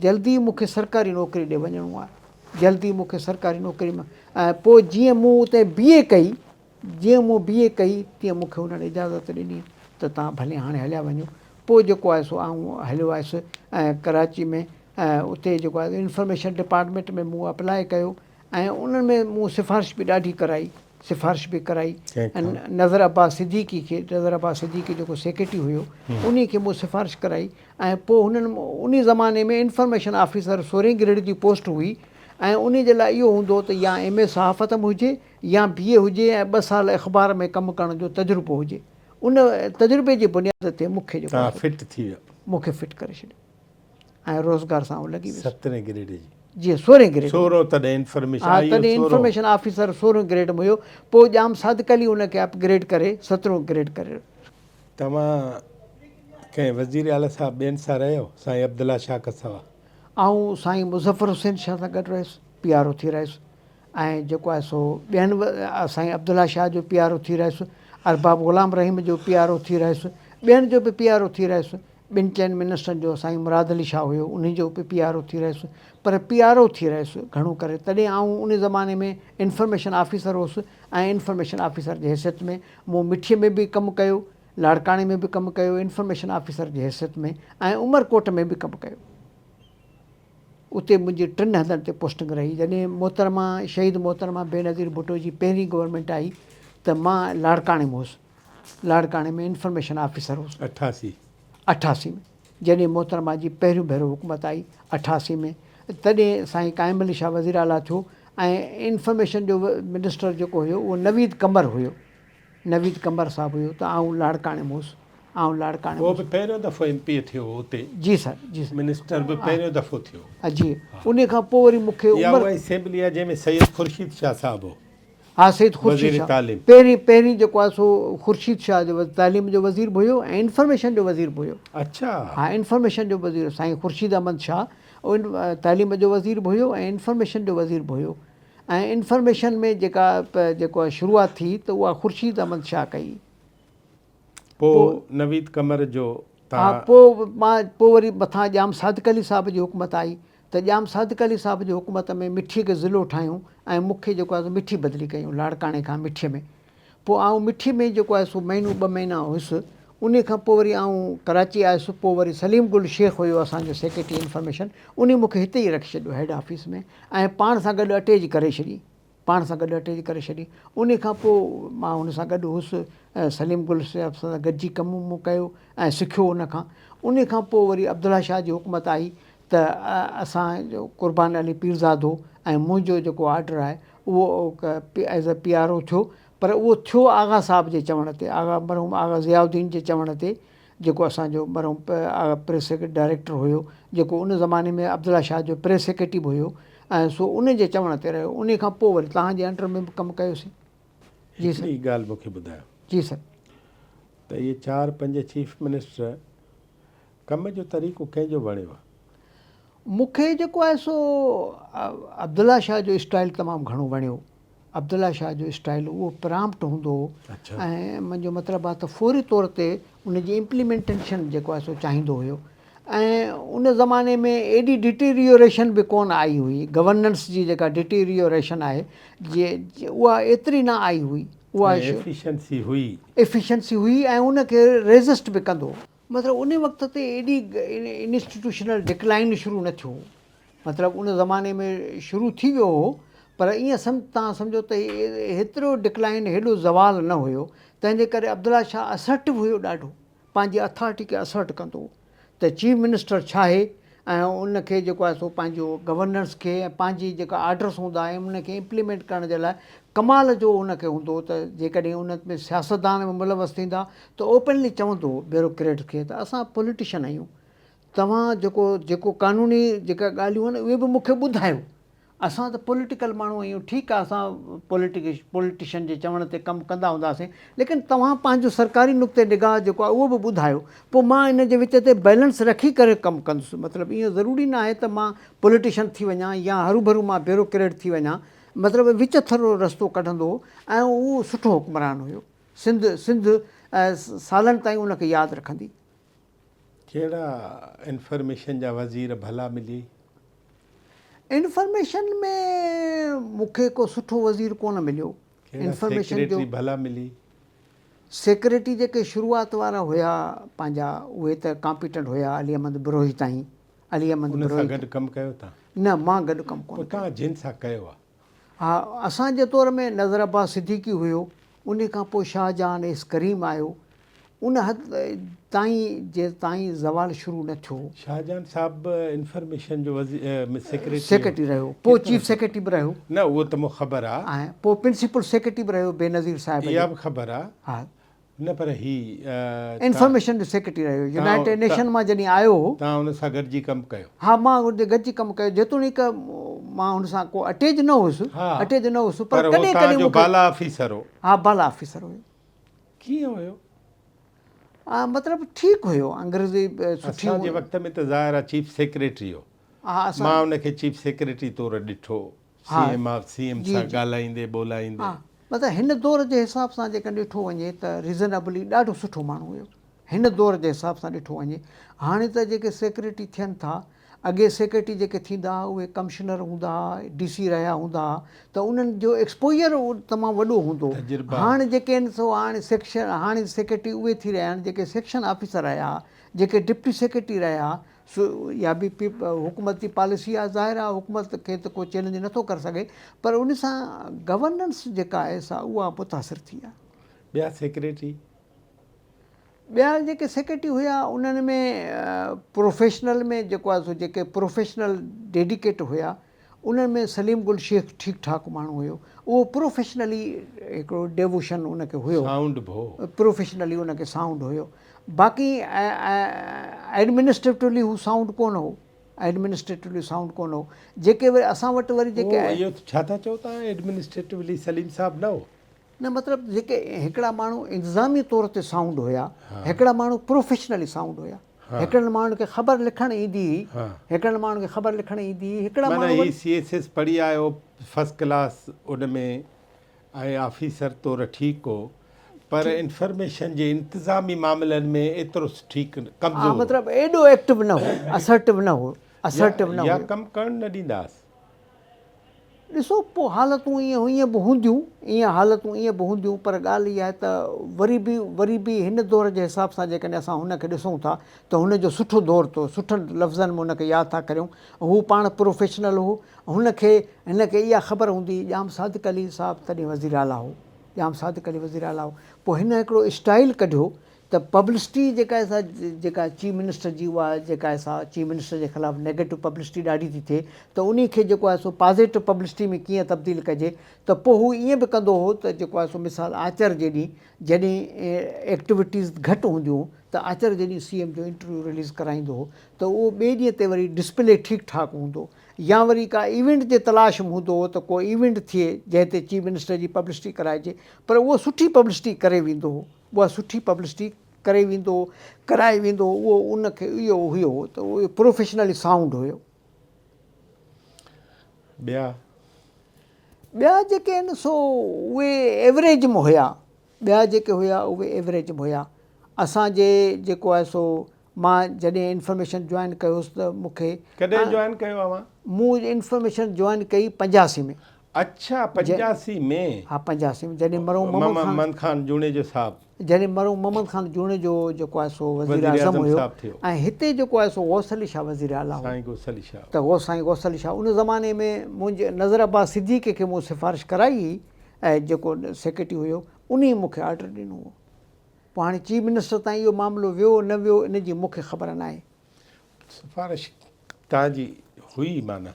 جلدي مون کي سرڪاري نوڪري ڏي وڃڻو آهي. جلدي مون کي سرڪاري نوڪري ۾ ۽ پوء جيئن مون اتي بي اي ڪئي جيئن مون بي اي ڪئي تيئن مون کي انهن اجازت ڏني ته توهان ڀلي هاڻي هليا وڃو. پوء جيڪو آهي سو آئون هليو آيس ۽ ڪراچي ۾ ۽ اتي جيڪو آهي انفارميشن ڊپارٽمينٽ ۾ مون اپلاء ڪيو ۽ انهن ۾ مون سفارش به ڏاڍي ڪرائي سفارش به ڪرائي ۽ نظر عباس صديقي کي نظر عباس صديقي جيڪو سيڪريٽري هيو انهي کي مون سفارش ڪرائي ۽ پوء هنن انهي زماني ۾ انفارميشن آفيسر سورهين گريڊ جي پوسٽ هئي ۽ انهي جي لاء اهو هوندو هو ته يا ايم اي صحافت ۾ هجي يا بي اي هجي ۽ ٻه سال اخبار ۾ ڪم ڪرڻ جو تجربو هجي ان تجربي جي بنياد تي مون کي جيڪو توهان فٽ ٿي ويا. مون کي فٽ ڪري ڇڏيو ۽ روزگار سان آئون لڳي ويس. سترهين گريڊ جي. جي سورهين گريڊ. سورهون تڏهن انفارميشن ها تڏهن انفارميشن آفيسر سورهون گريڊ ۾ هيو پوء ڄام صادق علي ان کي اپ گريڊ ڪري سترهون گريڊ ڪري. توهان ڪنهن وزير اعليٰ صاحب ٻين سان رهيو سائين عبدالله شاهه کان سوا؟ آئون سائين مظفر حسين شاهه سان گڏ رهيس پي آر او ٿي رهيس ۽ جيڪو آهي سو ٻين سائين عبدالله شاهه جو پي آر او ٿي رهيس، ارباب غلام رحيم جو پي آر او ٿي رهيس، ٻين جو به پي آر او ٿي رهيس، ٻن چئن منسٽرن جو سائين مراد علي شاهه هيو انهي جو به پي آر او ٿي رهيس پر پي آر او ٿي رهيس گهڻو ڪري تڏهن آئون ان زماني ۾ انفارميشن آفيسر هوس ۽ انفارميشن آفيسر جي حيثيت ۾ مون مٺي ۾ به ڪم ڪيو لاڙڪاڻي ۾ به ڪم ڪيو انفارميشن آفيسر جي حيثيت ۾ ۽ عمرڪوٽ ۾ به ڪم ڪيو. اتي منهنجي ٽن هنڌن تي پوسٽنگ رهي. جڏهن محترمه شهيد محترمه بينظير ڀٽو جي پهرين گورنمينٽ آئي ته مان لاڙڪاڻي ۾ هوس. لاڙڪاڻي ۾ انفارميشن آفيسر هوس. 88. 88 ۾ جڏهن محترمه جي پهريون ڀيرو حڪومت آئي 88 ۾ تڏهن سائين قائم علي شاهه وزير اعليٰ ٿيو ۽ انفارميشن جو منسٽر جيڪو هيو اهو نويد قمر هيو. نويد قمر صاحب هيو ته آئون لاڙڪاڻي ۾ هوس. آئون لاڙڪاڻي ۾ هو به پهريون دفعو ايم پي اي ٿيو هو اتي. جي سر جي سر. منسٽر به پهريون دفعو ٿيو. جي انهي کان پوء وري مون کي اها عمر. اها اسيمبلي آهي جنهن ۾ سيد خورشيد شاهه صاحب هو. ها سيد خورشيد وزير شاهه تعليم. پهرين پهرين جيڪو آهي سو خورشيد شاهه جو تعليم جو وزير به هيو ۽ انفارميشن جو وزير به هيو. اڇا. ها انفارميشن جو وزير سائين خورشيد احمد شاهه تعليم جو وزير به هيو ۽ انفارميشن جو وزير به هيو. ۽ انفارميشن ۾ جيڪا جيڪو شروعات ٿي ته اها خورشيد احمد شاهه ڪئي. پوء نويد قمر جو ها پوء مان پوء وري مٿان ڄام صادق علي صاحب جي حڪومت آئي ته ڄام صادق علي صاحب جي حڪومت ۾ مٺي کي ضلعو ٺاهيون ۽ مون کي جيڪو آهي سو مٺي بدلي ڪيون لاڙڪاڻي کان مٺي ۾ پوء آئون مٺي ۾ جيڪو آهي سو مهينو ٻه مهينا هيس انهي کان پوء وري آئون ڪراچي آيس پوء وري سليم گل شيخ هيو اسان جو سيڪريٽري انفارميشن انهي مون کي هتي ئي رکي ڇڏيو هيڊ آفيس ۾ ۽ پاڻ سان گڏ اٽيچ ڪري ڇڏي پاڻ سان گڏ اٽيچ ڪري ڇڏي انهي کان پوء مان هن سان گڏ هيس سليم گل صاحب سان گڏجي ڪم مون ڪيو ۽ سکيو ان کان انهي کان پوء وري عبدالله شاهه جي حڪومت آئي ته اسان جو قربان علي پيرزادو ۽ منهنجو جيڪو آرڊر آهي اهو as A P R O ٿيو پر اهو ٿيو آغا صاحب جي چوڻ تي آغا مرحوم آغا ضياء الدين جي چوڻ تي جيڪو اسان جو مرحوم پريس سيڪريٽري ڊائريڪٽر هيو جيڪو ان زماني ۾ عبدالله شاهه جو پريس سيڪريٽري به هيو ۽ سو ان جي چوڻ تي رهيو انهي کان پوء وري توهان جي انڊر ۾ به ڪم ڪيوسين. جي سر. هڪڙي ڳالهه مون کي ٻڌايو. جي سر. ته اهي چار پنج چيف منسٽر ڪم جو طريقو ڪنهن جو وڻيو؟ مون کي جيڪو آهي سو عبدالله شاهه جو اسٽائيل تمام گهڻو وڻيو. عبدالله شاهه جو اسٽائيل اهو پرامپٽ هوندو هو ۽ منهنجو مطلب آهي ته فوري طور تي ان جي امپليمينٽيشن جيڪو آهي سو چاهيندو هيو ۽ ان زماني ۾ ايڏي ڊيٽيريوريشن به ڪونه آئي هئي گورننس جي جيڪا ڊيٽيريوريشن آهي جي اها ايتري نه آئي هئي. اها ۽ ايفيشنسي هئي. ايفيشنسي هئي ۽ ان کي ريزسٽ به ڪندو هو. مطلب ان وقت تي ايڏي انسٽيٽيوشنل ڊڪلائن شروع نه ٿيو هو. مطلب ان زماني ۾ شروع ٿي ويو هو پر ائين سمجهه توهان سمجهو ته هيترو ڊڪلائن هيڏو زوال نه هيو. تنهن جي ڪري عبدالله شاهه اسرٽو هيو ڏاڍو. پنهنجي اٿارٽي کي اسرٽ ڪندو هو ته چيف منسٽر ڇا آهي ۽ ان کي جيڪو آهي سو پنهنجو گورننس کي ۽ پنهنجي جيڪا آرڊرس هوندا آهن ان کي امپليمينٽ ڪرڻ جي لاء ڪمال جو ان کي هوندو هو ته جيڪڏهن ان ۾ سياستدان به ملوث ٿيندا ته اوپنلي چوندو هو بيوروڪريٽس کي ته اسان پوليٽيشن آهيون توهان جيڪو جيڪو قانوني جيڪا ڳالهيون آهن اهي به مون کي ٻڌايو اسان ته پوليٽيڪل ماڻهو آهيون ٺيڪ آهي اسان پوليٽيشن جي چوڻ تي ڪم ڪندا هونداسين ليڪن توهان پنهنجو سرڪاري نقطه نگاهه جيڪو آهي اهو به ٻڌايو پوء مان ان جي وچ تي بيلنس رکي ڪري ڪم ڪندس مطلب اهو ضروري نه آهي ته مان پوليٽيشن ٿي وڃان يا هروڀرو مان بيوروڪريٽ ٿي وڃان مطلب وچ ٿرو رستو ڪڍندو هو ۽ اهو سٺو حڪمران هيو سنڌ سنڌ سالن تائين ان کي ياد رکندي. ڪهڙا انفرميشن جا وزير ڀلا مليئي؟ انفرميشن ۾ مون کي ڪو سٺو وزير ڪونه مليو. ڪهڙا سيڪريٽري ڀلا مليئي؟ سيڪريٽري جيڪي شروعات وارا هيا پنهنجا اهي ته ڪامپيٽنٽ هيا علي احمد بروهي تائين علي احمد بروهي. ان سان گڏ ڪم ڪيو تان؟ نه مان گڏ ڪم ڪونه ڪيو. پوء تان جن سان ڪيو آ؟ ها اسان جي دور ۾ نظر عباس صديقي هيو انهي کان پوء شاهجهان ايس ڪريم آيو ان حد تائين جيستائين زوال شروع نه ٿيو. شاهجهان صاحب به انفرميشن جو سيڪريٽري سيڪريٽري رهيو پوء چيف سيڪريٽري به رهيو. نه اهو ته مون خبر آ. ۽ پوء پرنسپل سيڪريٽري به رهيو بينظير صاحب جي. اها به خبر آ. ها. نه پر هي. انفرميشن جو سيڪريٽري رهيو يونائيٽيڊ نيشن مان جڏهن آيو هو. توهان ان سان گڏجي ڪم ڪيو. ها مان ان سان گڏجي ڪم ڪيو جيتوڻيڪ مان هن سان ڪو اٽيچ نه هيس اٽيچ نه هيس پر ڪڏهن ڪڏهن مون کي. بالا آفيسر هو. ها بالا آفيسر هيو. ڪيئن هيو؟ مطلب ٺيڪ هيو انگريزي سٺي. اسان جي وقت ۾ ته ظاهر آ چيف سيڪريٽري هو. مان ان کي چيف سيڪريٽري طور ڏٺو. C M of C M سان ڳالهائيندي ٻولهائيندي. ها مطلب هن دور جي حساب سان جيڪڏهن ڏٺو وڃي ته ريزنبلي ڏاڍو سٺو ماڻهو هيو. هن دور جي حساب سان ڏٺو وڃي. هاڻي ته جيڪي سيڪريٽري ٿين ٿا اڳي سيڪريٽري جيڪي ٿيندا ها اهي ڪمشنر هوندا ها ڊي سي رهيا هوندا ها ته انهن جو ايڪسپوزر تمام وڏو هوندو هو. هاڻ جيڪي آهن سو هاڻي سيڪشن هاڻي سيڪريٽري اهي ٿي رهيا آهن جيڪي سيڪشن آفيسر رهيا ها جيڪي ڊپٽي سيڪريٽري رهيا ها سو اها به حڪومت جي پاليسي آهي ظاهر آهي حڪومت کي ته ڪو چئلينج نٿو ڪري سگهي پر ان سان گورننس جيڪا آهي سا اها متاثر ٿي آهي. ٻيا سيڪريٽري؟ ٻيا جيڪي سيڪريٽري هيا انهن ۾ پروفيشنل ۾ جيڪو آهي سو جيڪي پروفيشنل ڊيڊيڪيٽ هيا انهن ۾ سليم گل شيخ ٺيڪ ٺاڪ ماڻهو هيو اهو پروفيشنلي هڪڙو ڊيووشن ان کي هيو سائونڊ به هو. پروفيشنلي ان کي سائونڊ هيو باقي ايڊمنسٽريٽولي هو سائونڊ ڪونه هو ايڊمنسٽريٽولي سائونڊ ڪونه هو جيڪي وري اسان وٽ وري جيڪي اهو ڇا ٿا چئو تان ايڊمنسٽريٽولي سليم صاحب نه هو. نه مطلب جيڪي هڪڙا ماڻهو انتظامي طور تي سائونڊ هيا هڪڙا ماڻهو پروفيشنلي سائونڊ هيا هڪڙن ماڻهن کي خبر لکڻ ايندي هئي هڪڙن ماڻهن کي خبر لکڻ ايندي هئي هڪڙا معنيٰ هي سي ايس ايس پڙهي آيو فرسٽ ڪلاس ان ۾ ۽ آفيسر طور ٺيڪ هو پر انفرميشن جي انتظامي معاملن ۾ ايترو ٺيڪ ڪمزور هو. مطلب ايڏو ايڪٽو نه هو اسرٽو نه هو اسرٽو نه هو. يا ڪم ڪرڻ نه ڏيندا هئس. ڏسو پوء حالتون ائين ائين به هونديون، ائين حالتون ائين به هونديون پر ڳالهه اها آهي ته وري به وري به هن دور جي حساب سان جيڪڏهن اسان هن کي ڏسون ٿا ته هن جو سٺو دور ٿو سٺن لفظن ۾ هن کي ياد ٿا ڪريون هو پاڻ پروفيشنل هو هن کي هن کي اها خبر هوندي هئي ڄام صادق علي صاحب تڏهن وزير اعليٰ هو ڄام صادق علي وزير اعليٰ هو پوء هن هڪڙو اسٽائيل ڪڍيو ته پبلسٽي جيڪا آهي سا جيڪا چيف منسٽر جي اها جيڪا آهي سا چيف منسٽر جي خلاف نيگيٽو پبلسٽي ڏاڍي ٿي ٿئي ته انهي کي جيڪو آهي سو پازيٽو پبلسٽي ۾ ڪيئن تبديل ڪجي ته پوء هو ائين به ڪندو هو ته جيڪو آهي سو مثال آچر جي ڏينهن جڏهن ايڪٽوٽيز گهٽ هونديون ته آچر جي ڏينهن سي ايم جو انٽرويو رليز ڪرائيندو هو ته اهو ٻئي ڏينهن تي وري ڊسپلي ٺيڪ ٺاڪ هوندو يا وري ڪا ايونٽ جي تلاش ۾ هوندو هو ته ڪو ايونٽ ٿئي جنهن تي چيف منسٽر جي پبلسٽي ڪرائجي پر اهو سٺي پبلسٽي ڪري ويندو هو. اها سٺي پبلسٽي ڪري ويندو هو، ڪرائي ويندو هو، اهو ان کي اهو هيو ته اهو پروفيشنلي سائونڊ هيو. ٻيا؟ ٻيا جيڪي آهن سو اهي ايوريج ۾ هيا، ٻيا جيڪي هيا اهي ايوريج ۾ هيا. اسان جي جيڪو آهي سو مان جڏهن انفارميشن جوائن ڪيو هوس ته مون کي. ڪڏهن جوائن ڪيو اوهان؟ مون انفارميشن جوائن ڪئي 85 ۾. اڇا 85 ۾. ها 85 ۾ جڏهن مرحوم محمد خان. محمد خان جوڻيجو صاحب. جڏهن مرحوم محمد خان جوڻيجو جيڪو آهي سو وزيراعظم هيو ۽ هتي جيڪو آهي سو غوث علي شاهه وزيراعليٰ هو. سائين غوث علي شاهه. ته غوث سائين غوث علي شاهه ان زماني ۾ منهنجي نظر عباس صديقي کي مون سفارش ڪرائي هئي ۽ جيڪو سيڪريٽري هيو انهي مون کي آرڊر ڏنو هو. پوء هاڻي چيف منسٽر تائين اهو معاملو ويو نه ويو ان جي مون کي خبر ناهي. سفارش توهان جي هئي معنيٰ؟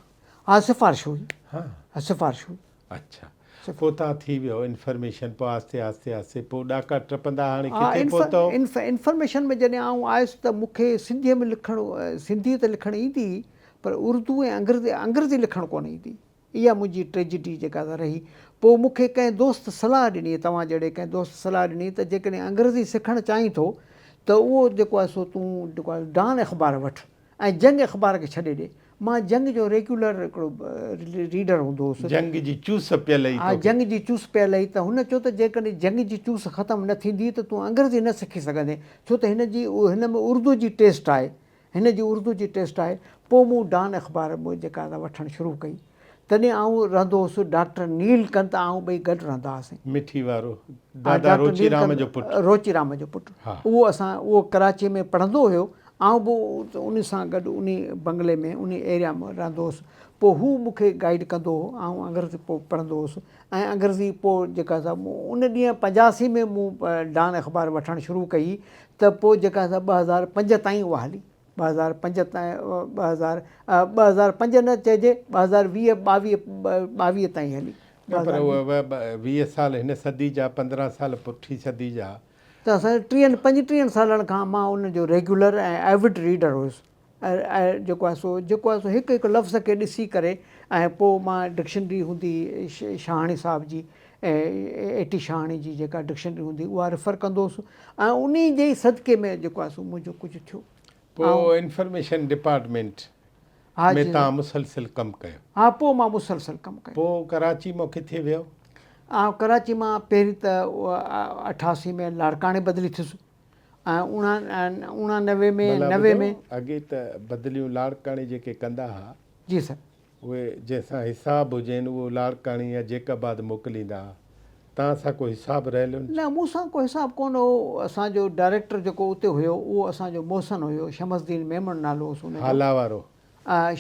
ها سفارش هئي. ها سفارش هئي. اڇا پوء توهان ٿي ويو انفرميشن پوء آهستي آهستي آهستي پوء ڏاڪا ٽپندا هاڻي ڪٿي پهتؤ؟ انفرميشن ۾ جڏهن آئون آيس ته مون کي سنڌيء ۾ لکڻ سنڌي ته لکڻ ايندي هئي پر اردو ۽ انگريزي انگريزي لکڻ ڪونه ايندي هئي. اها منهنجي ٽريجڊي جيڪا سا رهي. پوء مون کي ڪنهن دوست صلاح ڏني توهان جهڙي ڪنهن دوست صلاح ڏني ته جيڪڏهن انگريزي سکڻ چاهين ٿو ته اهو جيڪو آهي سو تون جيڪو آهي ڊان اخبار وٺ ۽ جنگ اخبار کي ڇڏي ڏي. مان جنگ جو ريگيولر هڪڙو ريڊر هوندو هوس. جنگ جي چوس پيل هئي ها توکي. جنگ جي چوس پيل هئي ته هن چيو ته جيڪڏهن جنگ جي چوس ختم نه ٿيندي ته تون انگريزي نه سکي سگهندين ڇو ته هن جي هن ۾ اردو جي ٽيسٽ آهي. هن جي اردو جي ٽيسٽ آهي. پوء مون ڊان اخبار به جيڪا سا وٺڻ شروع ڪئي. تڏهن آئون رهندو هوس ڊاڪٽر نيل ڪنت آئون ٻئي گڏ رهندا هئاسين. مٺي وارو دادا روچي رام جو پٽ. روچي رام جو پٽ. اهو اسان اهو ڪراچي ۾ پڙهندو هيو آئون به ان سان گڏ انهي بنگلي ۾ انهي ايريا ۾ رهندو هوس. پوء هو مون کي گائيڊ ڪندو هو آئون انگريزي پوء پڙهندو هوس ۽ انگريزي پوء جيڪا سا ان ڏينهن 85 ۾ مون ڊان اخبار وٺڻ شروع ڪئي ته پوء جيڪا سا 2005 تائين اها هلي. 2005 تائين 2000 2005 نه چئجي 2020 22 22 تائين هلي. نه پر اهي 20 سال هن صدي جا 15 سال پٺي صدي جا. ته اسان ٽيهن پنجٽيهن سالن کان مان ان جو ريگيولر ۽ ايوڊ ريڊر هيس ۽ جيڪو آهي سو جيڪو آهي سو هڪ هڪ لفظ کي ڏسي ڪري ۽ پوء مان ڊڪشنري هوندي هئي شاهاڻي صاحب جي اي ٽي شاهاڻي جي جيڪا ڊڪشنري هوندي هئي اها ريفر ڪندو هوس ۽ انهي جي ئي صدقي ۾ جيڪو آهي سو منهنجو ڪجهه ٿيو. پوء انفرميشن ڊپارٽمينٽ ۾ توهان مسلسل ڪم ڪيو؟ ها پوء مان مسلسل ڪم ڪيو. پوء ڪراچي مان ڪٿي ويو؟ آئون ڪراچي مان پهرين ته 88 ۾ لاڙڪاڻي بدلي ٿيس ۽ 89 ۾ 90 ۾. اڳي ته بدليون لاڙڪاڻي جيڪي ڪندا ها. جي سر. اهي جنهن سان حساب هجين اهو لاڙڪاڻي يا جيڪب آباد موڪليندا ها. توهان سان ڪو حساب رهيل هن؟ نه مون سان ڪو حساب ڪونه هو. اسان جو ڊائريڪٽر جيڪو اتي هيو اهو اسان جو محسن هيو، شمس الدين ميمڻ نالو هوس ان جو. هالا وارو.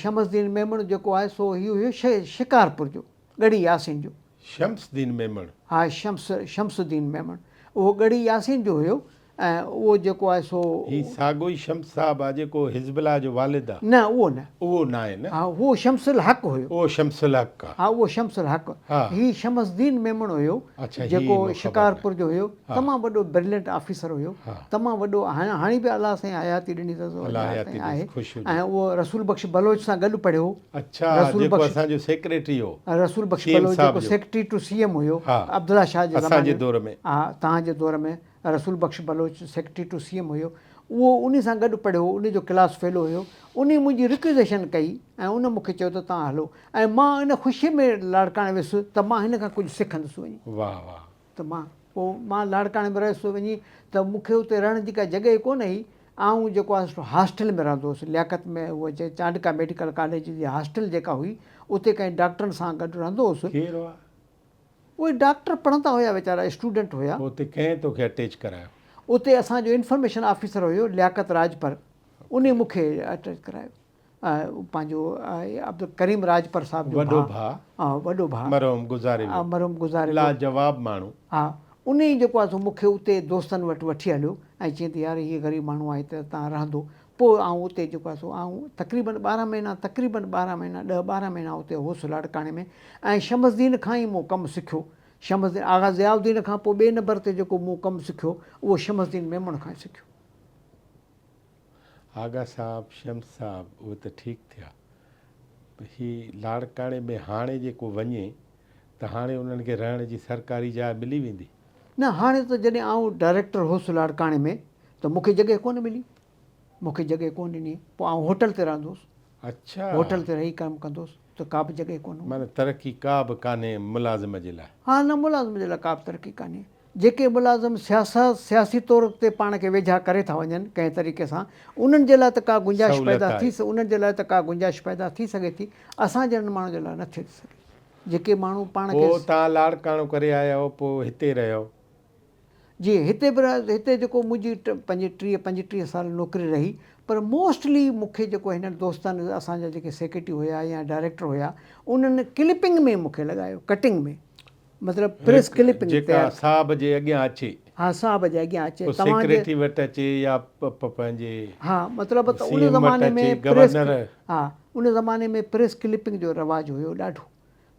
شمس الدين ميمڻ جيڪو آهي سو هي هيو شڪارپور جو، ڳڙهي ياسين جو. شمس الدين ميمڻ. ها شمس شمس الدين ميمڻ اهو ڳڙهي ياسين جو هيو ۽ اهو جيڪو آهي سو. هي ساڳو ئي شمس صاحب آ جيڪو حزب الله جو والد آ؟ نه اهو نه. اهو ناهي نه؟ ها اهو شمس الحق هيو. اهو شمس الحق آ. ها اهو شمس الحق. ها. هي شمس الدين ميمڻ هيو اڇا هي جيڪو مون خبر ناهي. شڪارپور جو هيو ها. تمام وڏو برلينٽ آفيسر هيو ها. تمام وڏو هاڻي به الله سائين حياتي ڏني اٿس الله حياتي آهي ڏيس خوش هجي. ۽ اهو رسول بخش بلوچ سان گڏ پڙهيو هو. اڇا رسول جيڪو بخش اسان جو سيڪريٽري هو. رسول بخش سي ايم بلوچ صاحب جيڪو جو. سيڪريٽري ٽو سي ايم هيو ها عبدالله شاهه جي اسان زماني جي ۾. دور ۾. ها توهان جي دور ۾ Rasool Bakhsh Baloch secretary to C M هيو اهو انهي سان گڏ پڙهيو هو انهي جو ڪلاس فيلو هيو انهي منهنجي رڪوزيشن ڪئي ۽ ان مون کي چيو ته توهان هلو ۽ مان ان خوشي ۾ لاڙڪاڻي ويس ته مان هن کان ڪجهه سکندس وڃي. واهه واهه. ته مان پوء مان لاڙڪاڻي ۾ رهيس وڃي ته مون کي اتي رهڻ جي ڪا جڳهه ئي ڪونه هئي آئون جيڪو آهي سو هاسٽل ۾ رهندو هوس لياقت ۾ هو چانڊڪا ميڊيڪل ڪاليج جي هاسٽل جيڪا هئي اتي ڪنهن ڊاڪٽرن سان گڏ رهندو هوس. ڪير هئا؟ اهي ڊاڪٽر پڙهندا هيا ويچارا اسٽوڊنٽ هيا. پوء اتي ڪنهن توکي اٽيچ ڪرايو؟ اتي اسان جو انفارميشن آفيسر هيو لياقت راڄپر انهي مون کي اٽيچ ڪرايو پنهنجو عبدالڪريم راڄپر صاحب جو وڏو ڀاء وڏو ڀاء مرحوم گذاري ويو مرحوم گذاري ويو لاجواب ماڻهو. ها انهي جيڪو آهي سو مون کي اتي دوستن وٽ وٺي هليو ۽ چيائين ته يار هي غريب ماڻهو آهي ته تان رهندو پوء آئون اتي جيڪو آهي سو آئون تقريبن ٻارهن مهينا تقريبن ٻارهن مهينا ڏهه ٻارهن مهينا اتي هوس لاڙڪاڻي ۾ ۽ شمس الدين کان ئي مون ڪم سکيو. شمس الدين آغا ضياء الدين کان پوء ٻئي نمبر تي جيڪو مون ڪم سکيو اهو شمس الدين ميمڻ کان ئي سکيو. آغا صاحب، شمس صاحب اهي ته ٺيڪ ٿيا. هي لاڙڪاڻي ۾ هاڻي جيڪو وڃي ته هاڻي انهن کي رهڻ جي سرڪاري جاء ملي ويندي؟ نه هاڻي ته جڏهن آئون ڊائريڪٽر هوس لاڙڪاڻي ۾ ته مون کي جڳهه ڪونه ملي. مون کي جڳهه ڪونه ڏني. پوء آئون هوٽل تي رهندو هوس. اڇا. هوٽل تي رهي ڪم ڪندو هوس ته ڪا به جڳهه ڪونه هوندي. معنيٰ ترقي ڪا به ڪانهي ملازم جي لاء. ها نه ملازم جي لاء ڪا به ترقي ڪانهي. جيڪي ملازم سياست سياسي طور تي پاڻ کي ويجها ڪري ٿا وڃن ڪنهن طريقي سان انهن جي لاء ته ڪا گنجائش سهولت پيدا آهي. ٿي انهن جي لاء ته ڪا گنجائش پيدا ٿي سگهي ٿي اسان جهڙن ماڻهن جي لاء نه ٿي سگهي. جيڪي ماڻهو پاڻ کي. پوء توهان لاڙڪاڻو ڪري آيا پوء هتي رهيو. جي هتي به رهيس هتي جيڪو منهنجي 35 35 سال نوڪري رهي پر موسٽلي مون کي جيڪو هنن دوستن اسان جا جيڪي سيڪريٽري هيا يا ڊائريڪٽر هيا انهن ڪلپنگ ۾ مون کي لڳايو ڪٽنگ ۾ مطلب پريس ڪلپنگ جيڪا تيار صاحب جي اڳيان اچي. ها صاحب جي اڳيان اچي پوء توهان جي سيڪريٽري وٽ اچي يا پنهنجي ها مطلب ته سي ان ايم وٽ زماني ۾ اچي پريس گورنر. ها ان زماني ۾ پريس ڪلپنگ جو رواج هيو ڏاڍو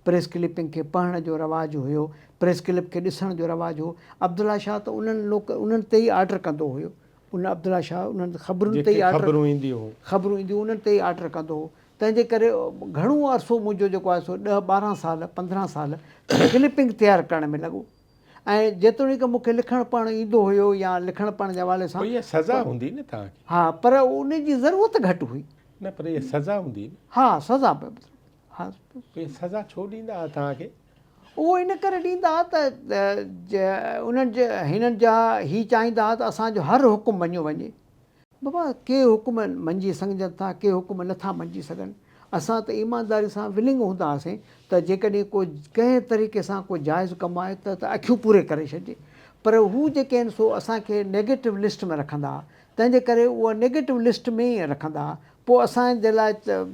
پريس ڪلپنگ کي پڙهڻ جو رواج هيو، پريس ڪلپ کي ڏسڻ جو رواج هو. عبدالله شاهه ته انهن لوڪ انهن تي ئي آرڊر ڪندو هيو. ان عبدالله شاهه انهن خبرن تي جيڪي ئي آرڊر خبرون اينديون هيون. خبرون اينديون انهن تي ئي آرڊر ڪندو هو. تنهن جي ڪري گهڻو عرصو منهنجو جيڪو آهي سو ڏهه 12 سال 15 سال ڪلپنگ تيار ڪرڻ ۾ لڳو ۽ جيتوڻيڪ مون کي لکڻ پڙهڻ ايندو هيو يا لکڻ پڙهڻ جي حوالي سان پوء اها سزا هوندي نه توهان کي. ها پر ان جي ضرورت گهٽ هئي. نه پر اها سزا هوندي نه. ها سزا به ها. اها سزا ڇو ڏيندا ها توهان کي؟ اهو ان ڪري ڏيندا ها ته انهن جي هنن جا هي چاهيندا ها ته اسان جو هر حڪم مڃيو وڃي. بابا ڪي حڪم مڃي سگهجن ٿا ڪي حڪم نه ٿا مڃجي سگهن. اسان ته ايمانداري سان ولنگ هوندا هئاسين ته جيڪڏهن ڪو ڪنهن طريقي سان ڪو جائز ڪم آهي ته اکيون پوري ڪري ڇڏجي. پر هو جيڪي آهن سو اسان کي نيگيٽو لسٽ ۾ رکندا ها. تنهن جي ڪري اها نيگيٽو لسٽ ۾ ئي رکندا ها. پوء اسان جي لاء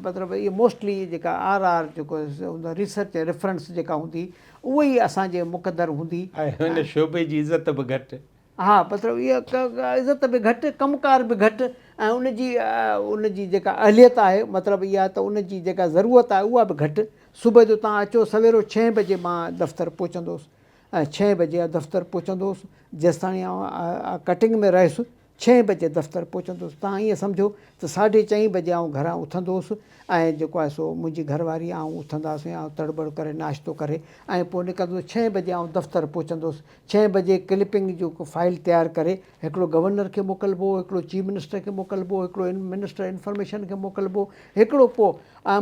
مطلب اهي موسٽلي جيڪا آر آر جيڪو هوندو آهي ريسرچ ۽ ريفرنس جيڪا هوندي اها ئي اسان جي مقدر هوندي. ۽ هن شعبي جي عزت به گهٽ. ها مطلب اها عزت به گهٽ ڪم ڪار به گهٽ ۽ ان جي ان جي جيڪا اهليت آهي مطلب اها ته ان جي جيڪا ضرورت آهي اها به گهٽ. صبح جو توهان اچو سويرو ڇهين بجي مان دفتر پهچندو هوس ۽ ڇهين بجي دفتر پهچندو هوس جيستاڻي آئون ڪٽنگ ۾ رهيس ڇهين بجي دفتر پهچندو هوس. توهان ائين سمجهو ته ساڍي چئين بجي آئون گهران اٿندو هوس ۽ جيڪو آهي سو منهنجي گهر واري آئون اٿندا هئاسين آئون تڙ بڙ ڪري ناشتو ڪري ۽ پوء نڪرندو هوس. ڇهين بجي آئون دفتر پهچندو هوس. ڇهين بجي ڪلپنگ جو فائيل تيار ڪري هڪڙو گورنر کي موڪلبو هو، هڪڙو چيف منسٽر کي موڪلبو هو، هڪڙو منسٽر انفارميشن کي موڪلبو هو، هڪڙو پوء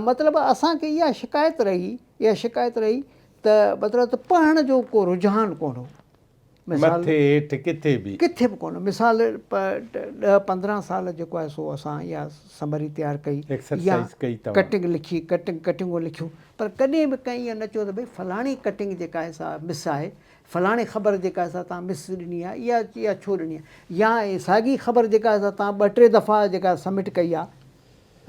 مطلب اسان کي اها شڪايت رهي، اها شڪايت رهي ته مطلب ته پڙهڻ جو ڪو رجحان ڪونه هو. مثال مٿي هيٺ ڪٿي به. ڪٿي به ڪونه. مثال 10 15 سال جيڪو آهي سو اسان اها سمري تيار ڪئي يا ايڪسرسائيز ڪئي توهان. ڪٽنگ لکي ڪٽنگ ڪٽنگون لکيون پر ڪڏهن به ڪنهن ائين نه چيو ته ڀئي فلاڻي ڪٽنگ جيڪا آهي سا مس آهي فلاڻي خبر جيڪا آهي سا توهان مس ڏني آهي اها اها ڇو ڏني آهي يا ساڳي خبر جيڪا آهي سا توهان ٻه ٽي دفعا جيڪا سبمٽ ڪئي آهي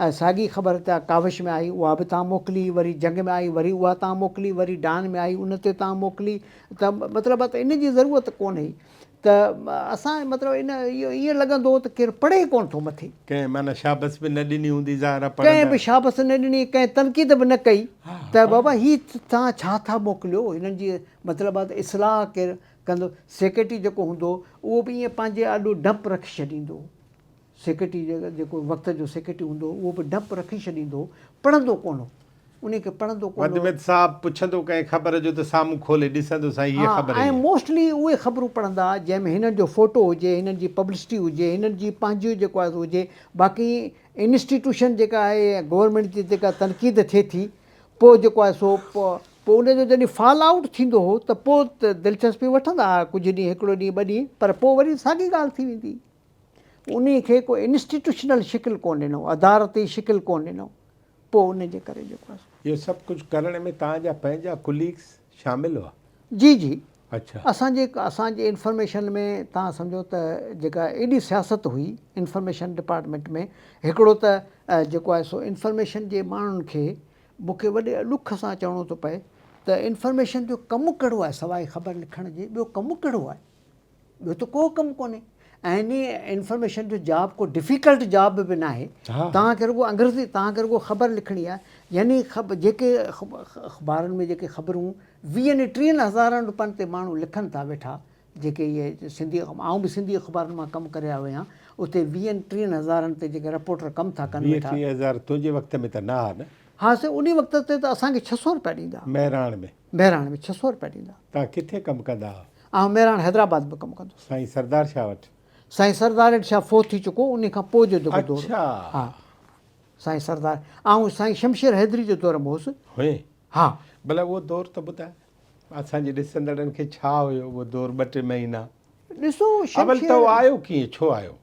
۽ ساڳي خبر ته ڪاوش ۾ آئي اها به تان موڪلي، وري جنگ ۾ آئي وري اها تان موڪلي، وري ڊان ۾ آئي ان تي تان موڪلي ته مطلب ته ان جي ضرورت ڪونه هئي ته اسان مطلب ان اهو ائين لڳندو هو ته ڪير پڙهي ئي ڪونه ٿو مٿي. ڪنهن معنيٰ شابس به نه ڏني هوندي ظاهر آهي ڪنهن پڙهندڙ. به شابس نه ڏني ڪنهن تنقيد به نه ڪئي ته بابا هي توهان ڇا ٿا موڪليو هنن جي مطلب آهي ته اصلاح ڪير ڪندو سيڪريٽري جيڪو هوندو هو اهو به ائين پنهنجي آڏو ڊمپ رکي ڇڏيندو هو. سيڪريٽري جيڪو وقت جو سيڪريٽري هوندو هو اهو به ڊپ رکي ڇڏيندو هو، پڙهندو ڪونه هو، انهي کي پڙهندو ڪونه وڌ هو. ۾ وڌ صاحب پڇندو ڪنهن خبر جو ته سامهون کولي ڏسندو سائين هيء ها خبر ۽ هيء. موسٽلي اهي خبرون پڙهندا ها جنهن ۾ هنن جو فوٽو هجي، هنن جي پبلسٽي هجي، هنن جي پنهنجي جيڪو آهي سو هجي، باقي انسٽيٽيوشن جيڪا آهي ۽ گورنمينٽ جي جيڪا تنقيد ٿئي ٿي پوء جيڪو آهي سو پوء ان جو جڏهن فال آئوٽ ٿيندو هو ته پوء دلچسپي وٺندا ها ڪجهه ڏينهن هڪڙو ڏينهن ٻه ڏينهن پر پوء وري ساڳي ڳالهه ٿي ويندي. انهي کي ڪو انسٽيٽيوشنل شڪل ڪونه ڏنو، ادارتي شڪل ڪونه ڏنو، پوء ان جي ڪري جيڪو آهي سو. اهو سڀ ڪجهه ڪرڻ ۾ توهان جا پنهنجا ڪليگس شامل هئا؟ جي جي. اڇا. اسان جي اسان جي انفارميشن ۾ توهان سمجهو ته جيڪا ايڏي سياست هئي انفارميشن ڊپارٽمينٽ ۾ هڪڙو ته جيڪو آهي سو انفارميشن جي ماڻهن کي مون کي وڏي ڏک سان چوڻو ٿو پئي ته انفارميشن جو ڪم ڪهڙو آهي سواء خبر لکڻ جي ٻيو ڪم ڪهڙو آهي؟ ٻيو ته ڪو ڪم ڪونهي ۽ انهي انفارميشن جو جاب ڪو ڊفيڪلٽ جاب به ناهي توهان کي رڳو انگريزي توهان کي رڳو خبر لکڻي آهي يعني جيڪي اخبارن ۾ جيڪي خبرون ويهن ۽ ٽيهن هزارن روپين تي ماڻهو لکن ٿا ويٺا جيڪي اهي سنڌي آئون به سنڌي اخبارن مان ڪم ڪري آيو آهيان اتي ويهن ٽيهن هزارن تي جيڪي رپورٽر ڪم ٿا ڪن ويهه ويٺا ٽيهه هزار تنهنجي وقت ۾ ته نه ها نه؟ ها سائين انهي وقت تي ته اسان کي 600 روپيا ڏيندا هئا. مهراڻ ۾. مهراڻ ۾ 600 روپيا ڏيندا. توهان ڪٿي ڪم ڪندا هئا؟ آئون مهراڻ حيدرآباد ۾ ڪم ڪندو هوس. سائين سردار شاهه وٽ؟ سائين سردار علي شاهه فوت ٿي چڪو انهي کان پوء جو جيڪو دور اڇا. ها سائين سردار آئون سائين شمشير حيدري جي دور ۾ هوس. هئين؟ ها. ڀلا اهو دور ته ٻڌاء اسان جي ڏسندڙن کي ڇا هيو اهو دور ٻه ٽي مهينا؟ ڏسو اول ته شمشير. اهو آيو ڪيئن ڇو آيو؟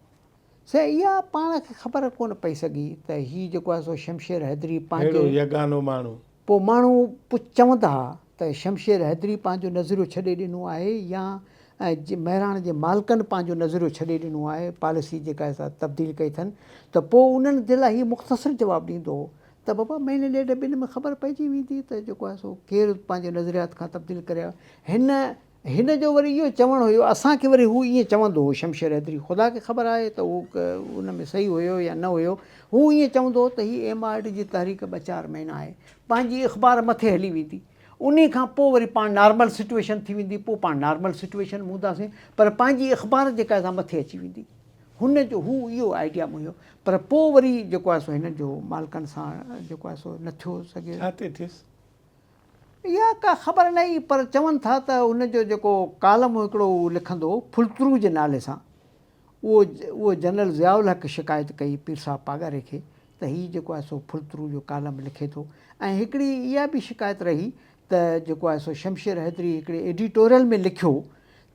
سائين اها پاڻ کي خبر ڪونه پئي سگهي ته هي جيڪو آهي سو شمشير حيدري اهڙو پنهنجي يگانو ماڻهو. پوء ماڻهو چوندا ها ته شمشير حيدري پنهنجو نظريو ڇڏي ڏنو آهي يا مهراڻ جي مالڪن پنهنجو نظريو ڇڏي ڏنو آهي، پاليسي جيڪا آهي سا تبديل ڪئي اٿن ته پوء انهن جي لاء هي مختصر جواب ڏيندو هو ته بابا مهيني ڏيڍ ٻن ۾ خبر پئجي ويندي ته جيڪو آهي سو ڪير پنهنجي نظريات کان تبديل ڪري آيو. هن هن جو وري اهو چوڻ هيو اسان کي وري هو ائين چوندو هو شمشير حيدري خدا کي خبر آهي ته هو ان ۾ صحيح هيو يا نه هيو هو ائين چوندو هو ته هي ايم آر ڊي جي تحريڪ ٻه چار مهينا آهي پنهنجي اخبار مٿي هلي ويندي انهي کان پوء وري پاڻ نارمل سچويشن ٿي ويندي پوء پاڻ نارمل سچويشن ۾ هونداسين پر پنهنجي اخبار جيڪا آهي سا مٿي اچي ويندي هن جو هو اهو آئيڊيا هيو پر پوء وري جيڪو آهي سو هنن جو مالڪن سان جيڪو آهي سو نه ٿيو سگهي. ڇا تي ٿيس؟ اها ڪا خبر نه هئي پر چون ٿا ته هن جو جيڪو ڪالم هڪڙو هو لکندو هو ڦلترو جي نالي سان اهو اهو جنرل ضياء الحق شڪايت ڪئي پير صاحب پاڳاري کي ته هي جيڪو آهي سو ڦلترو جو ڪالم لکي ٿو ۽ هڪڙي اها به شڪايت رهي ته جيڪو آهي سو شمشير حيدري هڪڙي ايڊيٽوريل ۾ لکيو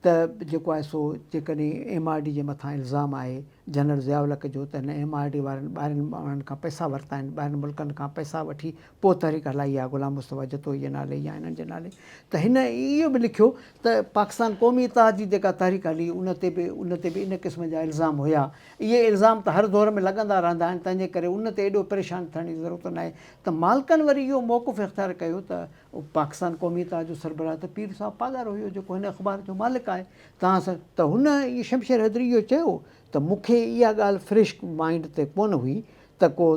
ته جيڪو آهي سو جيڪڏهن ايم آر ڊي جي مٿان الزام آهي جنرل ضياء الحق جو ته هن ايم آر ڊي وارن ٻاهرين ماڻهن کان پئسا ورتا آهن، ٻاهرين ملڪن کان پئسا وٺي پوء تحريڪ هلائي آهي غلام مصطفيٰ جتوئي جي نالي يا هنن جي نالي ته هن اهو به لکيو ته پاڪستان قومي اتحاد جي جيڪا تحريڪ هلي ان تي به ان تي به ان قسم جا الزام هيا. اهي الزام ته هر دور ۾ لڳندا رهندا آهن تنهن جي ڪري ان تي ايڏو پريشان ٿيڻ جي ضرورت ناهي ته مالڪن وري اهو موقف اختيار ڪيو ته پاڪستان قومي اتحاد جو سربراهه ته پير صاحب پاڳارو هيو جيڪو هن اخبار جو مالڪ آهي تان سان ته هن شمشير حيدري اهو چيو ته مون کي اها ڳالهه فريش مائينڊ تي ڪونه هئي ته ڪو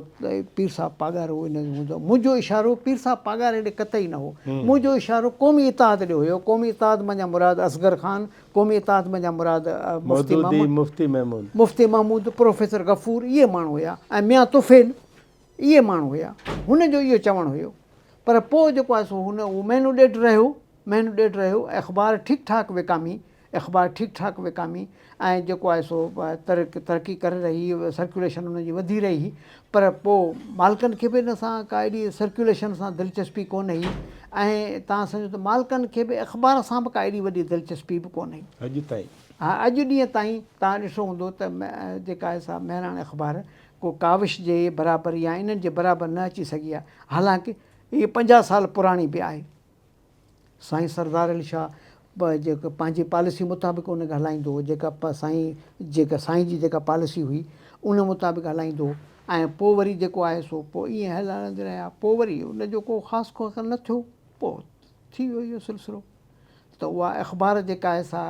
پير صاحب پاڳارو ان جو هوندو منهنجو اشارو پير صاحب پاڳاري ڏي قطعي نه هو منهنجو اشارو قومي اتحاد ڏي هيو قومي اتحاد منجهان مراد اصغر خان قومي اتحاد منجهان مراد مفتي محمود مفتي محمود مفتي محمود پروفيسر غفور اهي ماڻهو هيا ۽ ميان طفيل اهي ماڻهو هيا. هن جو اهو چوڻ هيو. پر پوء جيڪو آهي سو هن اهو مهينو ڏيڍ رهيو، مهينو ڏيڍ رهيو، اخبار ٺيڪ ٺاڪ وڪامي، اخبار ٺيڪ ٺاڪ وڪامي ۽ جيڪو آهي سو ترقي ڪري رهي هئي، سرڪيوليشن ان جي وڌي رهي هئي. پر پوء مالڪن کي به ان سان ڪا ايڏي سرڪيوليشن سان دلچسپي ڪونه هئي ۽ توهان سمجهو ته مالڪن کي به اخبار سان به ڪا ايڏي وڏي دلچسپي به ڪونه هئي. اڄ تائين. ها اڄ ڏينهن تائين توهان ڏٺو هوندو ته جيڪا آهي سا مهراڻ اخبار ڪو ڪاوش جي برابر يا انهن جي برابر نه اچي سگهي آهي. حالانڪ هيء 50 سال پراڻي به آهي. سائين سردار علي شاهه جيڪو پنهنجي پاليسي مطابق ان کي هلائيندو هو، جيڪا سائين جيڪا سائين جي جيڪا پاليسي هئي ان مطابق هلائيندو هو ۽ پوء وري جيڪو آهي سو پوء ائين هلائيندا رهيا. پوء وري ان جو ڪو خاص ڪو نه ٿيو. پوء ٿي ويو اهو سلسلو ته اها اخبار جيڪا آهي سا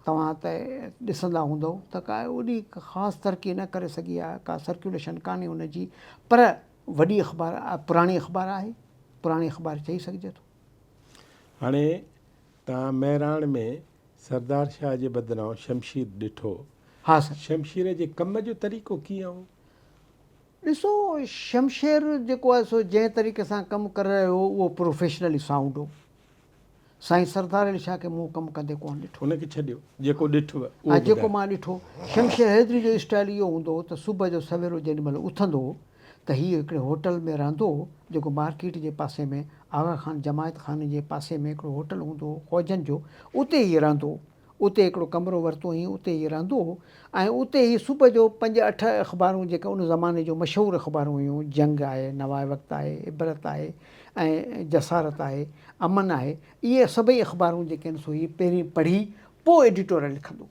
توهان ته ڏسندا هوندؤ ته ڪا اوڏي خاص ترقي نه ڪري سگهي آهي، ڪا سرڪيوليشن ڪانهي ان جي، پر وڏي اخبار پراڻي اخبار آهي، پراڻي اخبار چئي سگهجي ٿو. هاڻي توهان مهراڻ ۾ سردار شاهه جي بدران شمشير ڏٺو. ها سر. شمشير جي ڪم جو طريقو ڪيئن هو؟ ڏسو شمشير جيڪو آهي سو جنهن طريقي سان ڪم ڪري رهيو هو اهو پروفيشنلي سائونڊ هو. سائين سردار علي شاهه کي مون ڪم ڪندي ڪونه ڏٺو. ان کي ڇڏيو، جيڪو ڏٺو اهو ٻڌايو. ها جيڪو مان ڏٺو، شمشير حيدري جو اسٽائيل اهو هوندو هو ته صبح جو سويرو جيڏي مهل اٿندو هو ته هي هڪڙي هوٽل ۾ رهندو هو جيڪو مارڪيٽ جي پاسي ۾ آغا خان جماعت خاني جي پاسي ۾ هڪڙو هوٽل هوندو هو خوجن جو اتي هي رهندو هو. اتي هڪڙو ڪمرو ورتو هئين اتي هي رهندو هو ۽ اتي هي صبح جو پنج اٺ اخبارون جيڪي ان زماني جون مشهور اخبارون هيون جنگ آهي، نواء وقت آهي، عبرت آهي ۽ جسارت آهي، امن آهي اهي سڀئي اخبارون جيڪي آهن سو هي پهرين پڙهي پوء ايڊيٽوريل لکندو هو.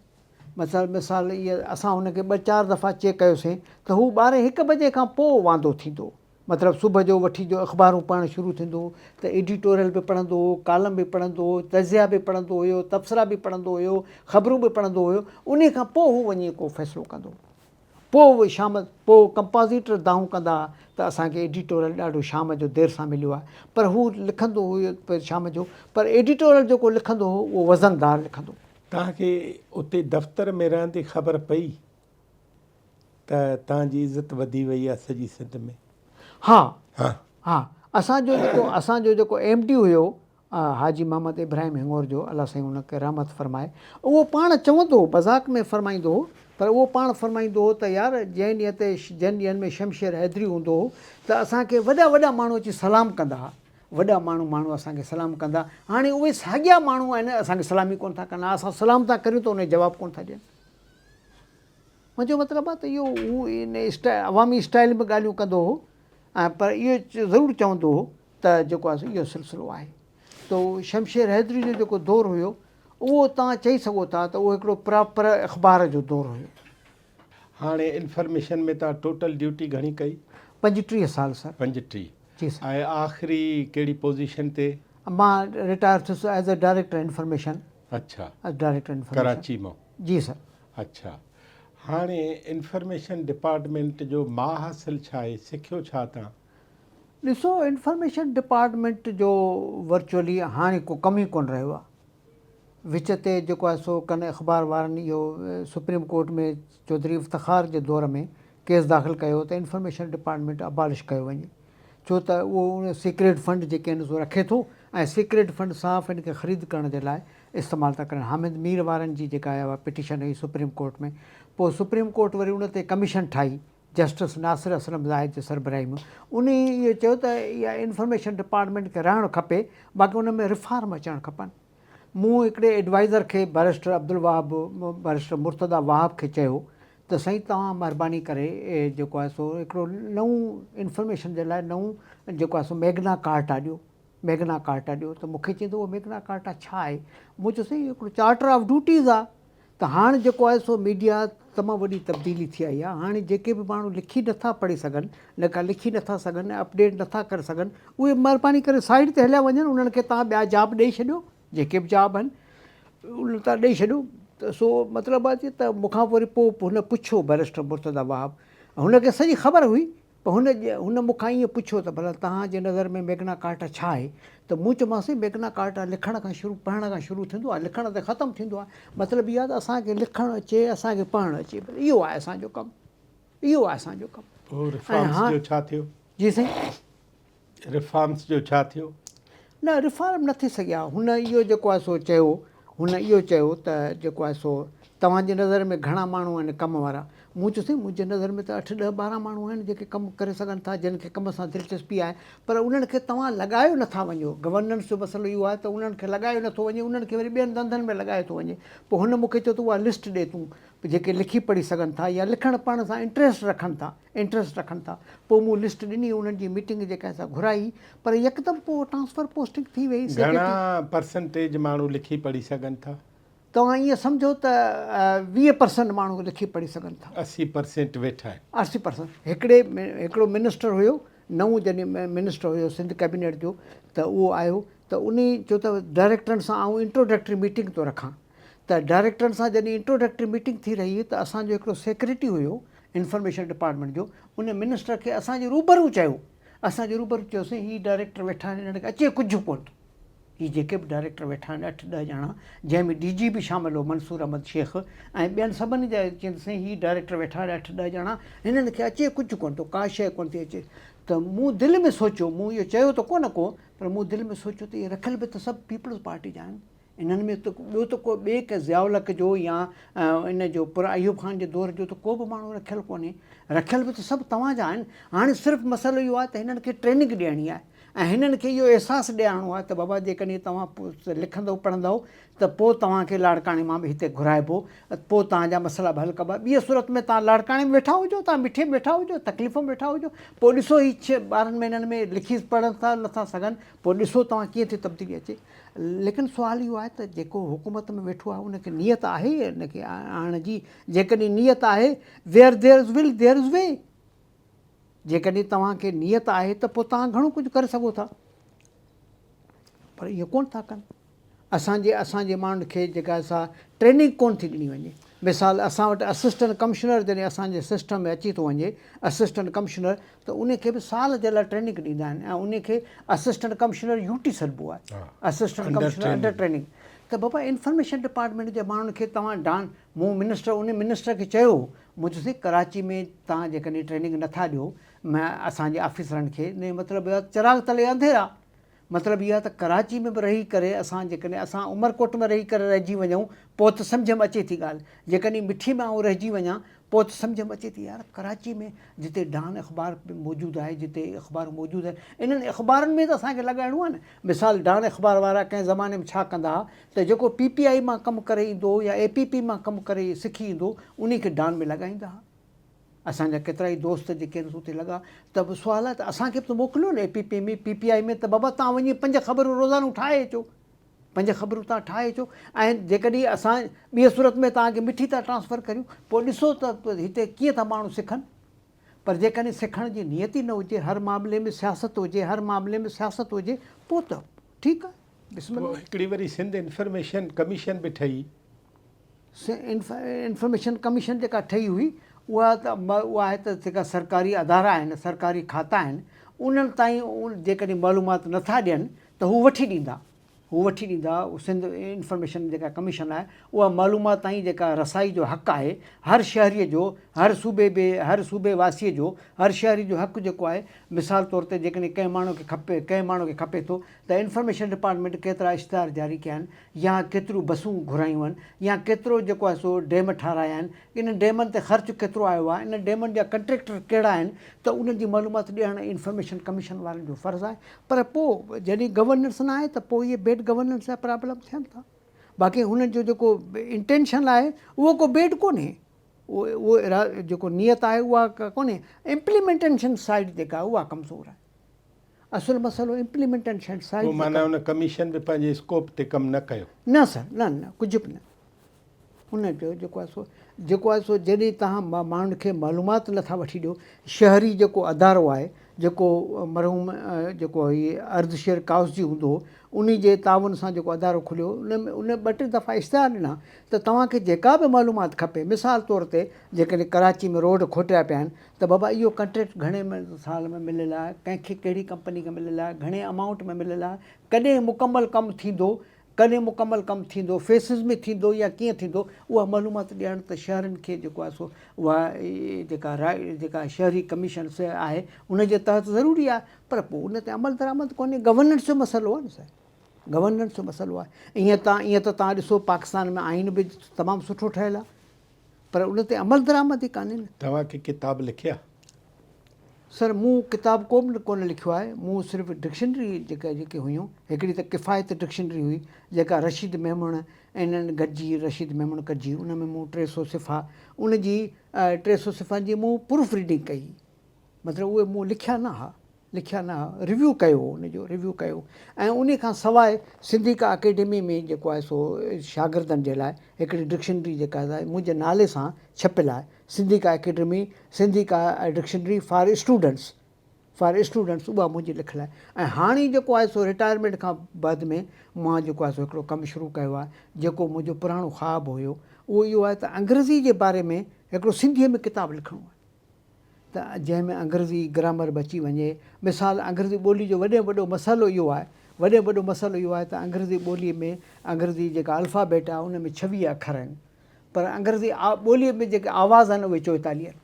مثال مثال اهي اسان هن کي ٻه چار دفعا چيڪ ڪيوسين ته هو ٻارهين هڪ بجي کان پوء واندو ٿيندو هو. مطلب صبح جو وٺي جو اخبارون پڙهڻ شروع ٿيندو هو ته ايڊيٽوريل به پڙهندو هو، ڪالم به پڙهندو هو، تجزيا به پڙهندو هيو، تبصرا به پڙهندو هيو، خبرون به پڙهندو هيو، انهي کان پوء هو وڃي ڪو فيصلو ڪندو هو. پوء شام پوء ڪمپازيٽر دانهون ڪندا ها ته اسان کي ايڊيٽوريل ڏاڍو شام جو دير سان مليو آهي پر هو لکندو هيو شام جو پر ايڊيٽوريل جيڪو لکندو هو اهو وزندار لکندو هو. توهان کي اتي دفتر ۾ رهندي خبر پئي ته توهان جي عزت وڌي وئي آهي سڄي سنڌ ۾. ها ها اسان جو جيڪو اسان جو جيڪو ايم ڊي هيو حاجي محمد ابراهيم هڱورجو الله سائين ان کي رحمت فرمائي اهو پاڻ چوندو هو مذاق ۾ فرمائيندو هو پر اهو پاڻ فرمائيندو هو ته يار جنهن ڏينهن تي جن ڏينهن ۾ شمشير حيدري هوندو هو ته اسان کي وڏا وڏا ماڻهو اچي سلام ڪندا ها وڏا ماڻهو ماڻهو اسان کي سلام ڪندا هاڻي اهي ساڳيا ماڻهو آهن اسان کي سلام ئي ڪونه ٿا ڪن اسان سلام ٿا ڪريون ته ان جو جواب ڪونه ٿا ڏين. منهنجو مطلب آهي ته اهو هو ان اسٽائل عوامي اسٽائل ۾ ڳالهيون ڪندو هو ۽ پر اهو ضرور چوندو هو ته جيڪو آهي سو اهو سلسلو آهي. ته شمشير حيدري جو جيڪو دور هيو اهو توهان چئي سگهو ٿا ته اهو هڪڙو پراپر اخبار جو دور هيو. هاڻي انفرميشن ۾ توهان ٽوٽل ڊيوٽي گهڻي ڪئي؟ 35 سال سر. 35 جي سر. ۽ آخري ڪهڙي پوزيشن تي؟ مان رٽائر ٿيس ايز اي ڊائريڪٽر انفرميشن. اڇا. As director information. ڪراچي مان. جي سر. اڇا هاڻي انفرميشن ڊپارٽمينٽ جو ما حاصل ڇا آهي سکيو ڇا تان؟ ڏسو انفرميشن ڊپارٽمينٽ جو ورچوئلي هاڻي ڪو ڪم ئي ڪونه رهيو آهي. وچ تي جيڪو آهي سو ڪن اخبار وارن اهو سپريم ڪورٽ ۾ چوڌري افتخار جي دور ۾ ڪيس داخل ڪيو ته انفرميشن ڊپارٽمينٽ ابالش ڪيو وڃي ڇو ته اهو ان سيڪريٽ فنڊ جيڪي آهن سو رکي ٿو ۽ سيڪريٽ فنڊ صحافين کي خريد ڪرڻ جي لاء استعمال ٿا ڪرن حامد مير وارن جي جيڪا اها پٽيشن هئي سپريم ڪورٽ ۾ پوء سپريم ڪورٽ وري ان تي ڪميشن ٺاهي جسٽس ناصر اسلم زاهد جي سربراهي ۾ انهي اهو چيو ته اها انفرميشن ڊپارٽمينٽ کي رهڻ کپي باقي ان ۾ ريفارم اچڻ کپن. مون هڪڙي ايڊوائيزر کي بئريسٽر عبدالوهاب بئريسٽر مرتضيٰ وهاب کي چيو ته سائين توهان مهرباني ڪري جيڪو آهي سو هڪڙو نئون انفرميشن جي لاء نئون جيڪو آهي سو ميگنا ڪارٽا ڏيو ميگنا ڪارٽا ڏيو ته مون کي چيائين ته اهو ميگنا ڪارٽا ڇا آهي مون چيو سائين هڪڙو چارٽر آف ڊيوٽيز آهي ته هاڻ جيڪو آهي سو ميڊيا تمام وڏي تبديلي ٿي آئي آهي هاڻي جيڪي به ماڻهو لکي نٿا پڙهي سگهن نه ڪا لکي نٿا سگهن ۽ اپڊيٽ نٿا ڪري سگهن اهي مهرباني ڪري سائيڊ تي هليا وڃن انهن کي توهان ٻيا جاب ڏئي ڇڏيو جيڪي به جاب آهن انهن تان ڏئي ڇڏيو ته سو مطلب آهي ته مون کان وري پوء هن پڇيو بئريسٽر مرتضيٰ وهاب هن کي سڄي خبر هئي پر هن هن مون کان ائين پڇيو ته ڀلا توهان جي نظر ۾ ميگنا ڪارٽا ڇا آهي؟ ته مون چيومانس سائين ميگنا ڪارٽا لکڻ کان شروع پڙهڻ کان شروع ٿيندو آهي لکڻ تي ختم ٿيندو آهي. مطلب اهو آهي ته اسان کي لکڻ اچي اسان کي پڙهڻ اچي بس اهو آهي اسان جو ڪم اهو آهي اسان جو ڪم. پوء ريفارمس جو ڇا ٿيو؟ جي سائين. ريفارمس جو ڇا ٿيو؟ نه ريفارم نه ٿي سگهيا. هن اهو جيڪو آهي سو چيو، هن اهو چيو ته جيڪو آهي سو توهان جي نظر ۾ گهڻا ماڻهو آهن ڪم وارا؟ مون چيو سائين منهنجي نظر ۾ ته اٺ ڏهه 12 ماڻهو آهن جيڪي ڪم ڪري سگهن ٿا، جن کي ڪم سان دلچسپي آهي پر انهن کي توهان لڳايو نه ٿا وڃو. گورننس جو مسئلو اهو آهي ته انهن کي لڳايو نه ٿو وڃي، انهن کي وري ٻين ڌنڌن ۾ لڳايو ٿو وڃي. پوء هن مون کي چيو ته اها لسٽ ڏي تون جيڪي لکي پڙهي سگهن ٿا يا لکڻ پڙهڻ سان انٽريسٽ رکن ٿا. انٽريسٽ رکن ٿا. پوء مون لسٽ ڏني انهن جي ميٽنگ جيڪا سا گهرائي پر يڪدم پوء ٽرانسفر پوسٽنگ ٿي وئي سيڪريٽري. گهڻا پرسنٽيج ماڻهو لکي پڙهي سگهن ٿا؟ توهان ائين سمجهو ته 20 پرسنٽ ماڻهو لکي پڙهي سگهن ٿا. 80 پرسنٽ ويٺا آهن. 80 پرسنٽ هڪڙي هڪڙو منسٽر هيو نئون جڏهن منسٽر هيو سنڌ ڪيبينيٽ جو ته اهو آيو ته انهي چيو ته ڊائريڪٽرن سان آئون انٽروڊڪٽري ميٽنگ ٿو رکان ته ڊائريڪٽرن سان جڏهن انٽروڊڪٽري ميٽنگ ٿي رهي ته اسان جو هڪڙو سيڪريٽري هيو انفارميشن ڊپارٽمينٽ جو ان منسٽر کي اسان جي روبرو چيو اسان جي روبرو چيو سائين هي ڊائريڪٽر ويٺا آهن انهن کي اچي ڪجهه ڪونه ٿو هي جيڪي به ڊائريڪٽر ويٺا آهن اٺ ڏهه ڄڻا جنهن ۾ ڊي جي به شامل هو منصور احمد شيخ ۽ ٻين سڀني جا چين ته سائين هي ڊائريڪٽر ويٺا آهن اٺ ڏهه ڄڻا هنن کي اچي ڪجهه ڪونه ٿو ڪا شيء ڪونه ٿي اچي ته مون دل ۾ سوچيو مون اهو چيو ته ڪونه ڪو پر مون دل ۾ سوچيو ته اهي رکيل به ته سڀ پيپلز پارٽي جا آهن انهن ۾ ته ٻيو ته ڪو ٻئي ڪنهن ضياء الحق جو يا ان جو پر ايوب خان جي دور جو ته ڪو به ماڻهو رکيل ڪونهي. رکيل به ته سڀ توهان جا آهن. هاڻي صرف مسئلو اهو آهي ته هنن کي ٽريننگ ڏيڻي آهي ۽ هنن کي اهو احساس ڏيارڻو آهي ته بابا جيڪڏهن توهان لکندؤ پڙهندؤ ته پوء توهان کي لاڙڪاڻي مان به هتي گهرائبو پوء توهان جا مسئلا به حل ڪبا. ٻيء صورت ۾ توهان لاڙڪاڻي ۾ ويٺا هجو، توهان مٺي ۾ ويٺا هجو، تڪليف ۾ ويٺا هجو، پوء ڏسو هي ڇهه 12 مهينن ۾ لکي پڙهن ٿا نٿا سگهن، پوء ڏسو توهان ڪيئن ٿي تبديلي اچي. ليڪن سوال اهو آهي ته جيڪو حڪومت ۾ ويٺو آهي ان کي نيت آهي ان کي آڻڻ جي؟ جيڪڏهن نيت آهي where there is will there is way جيڪڏهن توهان کي نيت آهي ته پوء توهان گهڻو ڪجهه ڪري سگهو ٿا پر اهو ڪونه ٿا ڪن. اسان جي اسان جي ماڻهن کي جيڪا سا ٽريننگ ڪونه ٿي ڏني وڃي. مثال اسان وٽ اسسٽنٽ ڪمشنر جڏهن اسان جي سسٽم ۾ اچي ٿو وڃي اسسٽنٽ ڪمشنر ته ان کي به سال جي لاء ٽريننگ ڏيندا آهن ۽ ان کي اسسٽنٽ ڪمشنر يو ٽي سڏبو آهي اسسٽنٽ ڪمشنر انڊر ٽريننگ ته بابا انفارميشن ڊپارٽمينٽ جي ماڻهن کي توهان ڊان مون منسٽر ان منسٽر کي چيو مون چيو سائين ڪراچي ۾ توهان جيڪڏهن ٽريننگ نٿا ڏيو اسان جي آفيسرن کي ان جو مطلب چراغ تلي انڌيرا مطلب اهو آهي ته ڪراچي ۾ به رهي ڪري اسان جيڪڏهن اسان عمرڪوٽ ۾ رهي ڪري رهجي وڃون پوء ته سمجهه ۾ اچي ٿي ڳالهه جيڪڏهن مٺي ۾ آئون رهجي وڃان پوء ته سمجهه ۾ اچي ٿي يار ڪراچي ۾ جتي ڊان اخبار به موجود آهي جتي اخبارون موجود آهن انهن اخبارن ۾ ته اسان کي لڳائڻو آهي نه مثال ڊان اخبار وارا ڪنهن زماني ۾ ڇا ڪندا ها ته جيڪو پي پي آئي مان ڪم ڪري ايندو هو يا اي پي پي مان ڪم ڪري سکي ايندو هو انهي کي ڊان ۾ لڳائيندا ها. اسان جا ڪيترائي دوست جيڪي آهن سو اتي لڳا ته سوال آهي ته اسان کي به ته موڪليو نه A P P ۾ P P I ۾ ته بابا توهان وڃي پنج خبرون روزانو ٺاهي اچو پنج خبرون توهان ٺاهي اچو ۽ جيڪڏهن اسان ٻيء صورت ۾ توهان کي مٺي ٿا ٽرانسفر ڪريون پوء ڏسو ته هتي ڪيئن ٿا ماڻهو سکن پر جيڪڏهن سکڻ جي نيت ئي نه هجي هر معاملي ۾ سياست هجي هر معاملي ۾ سياست هجي پوء ته ٺيڪ آهي بسم الله. هڪڙي وري سنڌ انفرميشن ڪميشن به ٺهي. انفرميشن ڪميشن جيڪا ٺهي هئي اها ته اها آهي ته جيڪا سرڪاري ادارا آهن سرڪاري کاتا آهن انهن تائين جيڪڏهن معلومات نٿا ڏين ته هو وٺي ڏيندا هو وٺي ڏيندا سنڌ انفرميشن جيڪا ڪميشن آهي اها معلومات تائين جيڪا رسائي جو حق آهي هر شهري جو هر صوبي به هر صوبي واسي جو هر شهري جو حق جيڪو آهي مثال طور تي جيڪڏهن ڪنهن ماڻهو کي کپي ڪنهن ماڻهو کي کپي ٿو ته انفرميشن ڊپارٽمينٽ ڪيترا اشتهار جاري ڪيا آهن يا ڪيتريون بسون گهرايون آهن يا ڪيترو جيڪو آهي سو ڊيم ٺارايا آهن انهن ڊيمن تي خرچ ڪيترو آيو آهي انهن ڊيمن جا ڪنٽريڪٽر ڪهڙا آهن ته انهن جي معلومات ڏيڻ انفرميشن ڪميشن وارن جو فرض آهي پر پوء جڏهن گورننس نه آهي ته پوء اهي بيڊ گورننس جا پرابلم ٿين ٿا باقي هنن جو جيڪو انٽينشن آهي اهو ڪو بيڊ ڪونهي اهو جيڪو نيت آهي اها ڪونهي امپليمينٽيشن سائيڊ جيڪا آهي اها ڪمزور آهي اصل مسئلو امپليمينٽيشن سائيڊ پوء معنيٰ ان ڪميشن به پنهنجي اسڪوپ تي ڪم نه ڪيو. نه سر نه نه ڪجهه به نه ان جو جيڪو آهي سو جيڪو آهي سو جڏهن توهان ماڻهن کي معلومات نٿا وٺي ڏيو شهري جيڪو ادارو آهي جيڪو مرحوم جيڪو هي اردشير ڪائوسجي هوندو هو انهي جي تعاون سان جيڪو ادارو کليو ان ۾ ان ٻه ٽي دفعا اشتهار ڏنا ته توهان کي جيڪا به معلومات کپي مثال طور تي جيڪڏهن ڪراچي ۾ روڊ کوٽيا پيا آهن ته بابا اهو ڪنٽريڪٽ گهڻي سال ۾ مليل آهي، ڪنهن کي ڪهڙي ڪمپني کي مليل آهي، گهڻي امائونٽ ۾ مليل آهي، ڪڏهن مڪمل ڪم ٿيندو، ڪڏهن مڪمل ڪم ٿيندو، فيسز ۾ ٿيندو يا ڪيئن ٿيندو، اها معلومات ڏيڻ ته شهرين کي جيڪو آهي سو اها جيڪا راء جيڪا شهري ڪميشن آهي ان جي تحت ضروري آهي پر پوء ان تي عمل درآمد ڪونهي، گورننس جو مسئلو آهي نه سائين گورننس جو مسئلو آهي. ائين تان ائين ته تان ڏسو پاڪستان ۾ آئين به تمام سٺو ٺهيل آهي. پر ان تي عمل درآمد ئي ڪانهي نه. توهان ڪي ڪتاب لکيا؟ سر مون ڪتاب ڪو به ڪونه لکيو آهي، مون صرف ڊڪشنري جيڪا جيڪي هيون، هڪڙي ته ڪفايت ڊڪشنري هئي جيڪا رشيد ميمڻ ۽ انهن گڏجي رشيد ميمڻ ڪڍي ان ۾ مون 300 صفحا ان جي 300 صفحن جي مون پروف ريڊنگ ڪئي. مطلب اهي مون لکيا نه ها، لکيا نه ها، ريويو ڪيو هو ان جو ريويو ڪيو ۽ انهي کان سواء سنڌيڪا اڪيڊمي ۾ جيڪو آهي سو شاگردن جي لاء هڪڙي ڊڪشنري جيڪا آهي منهنجي نالي سان ڇپيل آهي Sindhika academy Sindhika dictionary for students for students اها منهنجي لکيل آهي ۽ هاڻي جيڪو آهي سو رٽائرمينٽ کان بعد ۾ مان جيڪو آهي سو هڪڙو ڪم شروع ڪيو آهي جيڪو منهنجو پراڻو خواب هيو اهو اهو آهي ته انگريزي جي باري ۾ هڪڙو سنڌيء ۾ ڪتاب لکڻو آهي. ته جنهن ۾ انگريزي گرامر به اچي وڃي. مثال انگريزي ٻولي جو وڏي ۾ وڏو مسئلو اهو آهي، وڏي ۾ وڏو مسئلو اهو آهي ته انگريزي ٻولي ۾ انگريزي جيڪا الفابيٽ آهي ان ۾ 26 اکر آهن پر انگريزي ٻولي ۾ جيڪي آواز آهن اهي 44 آهن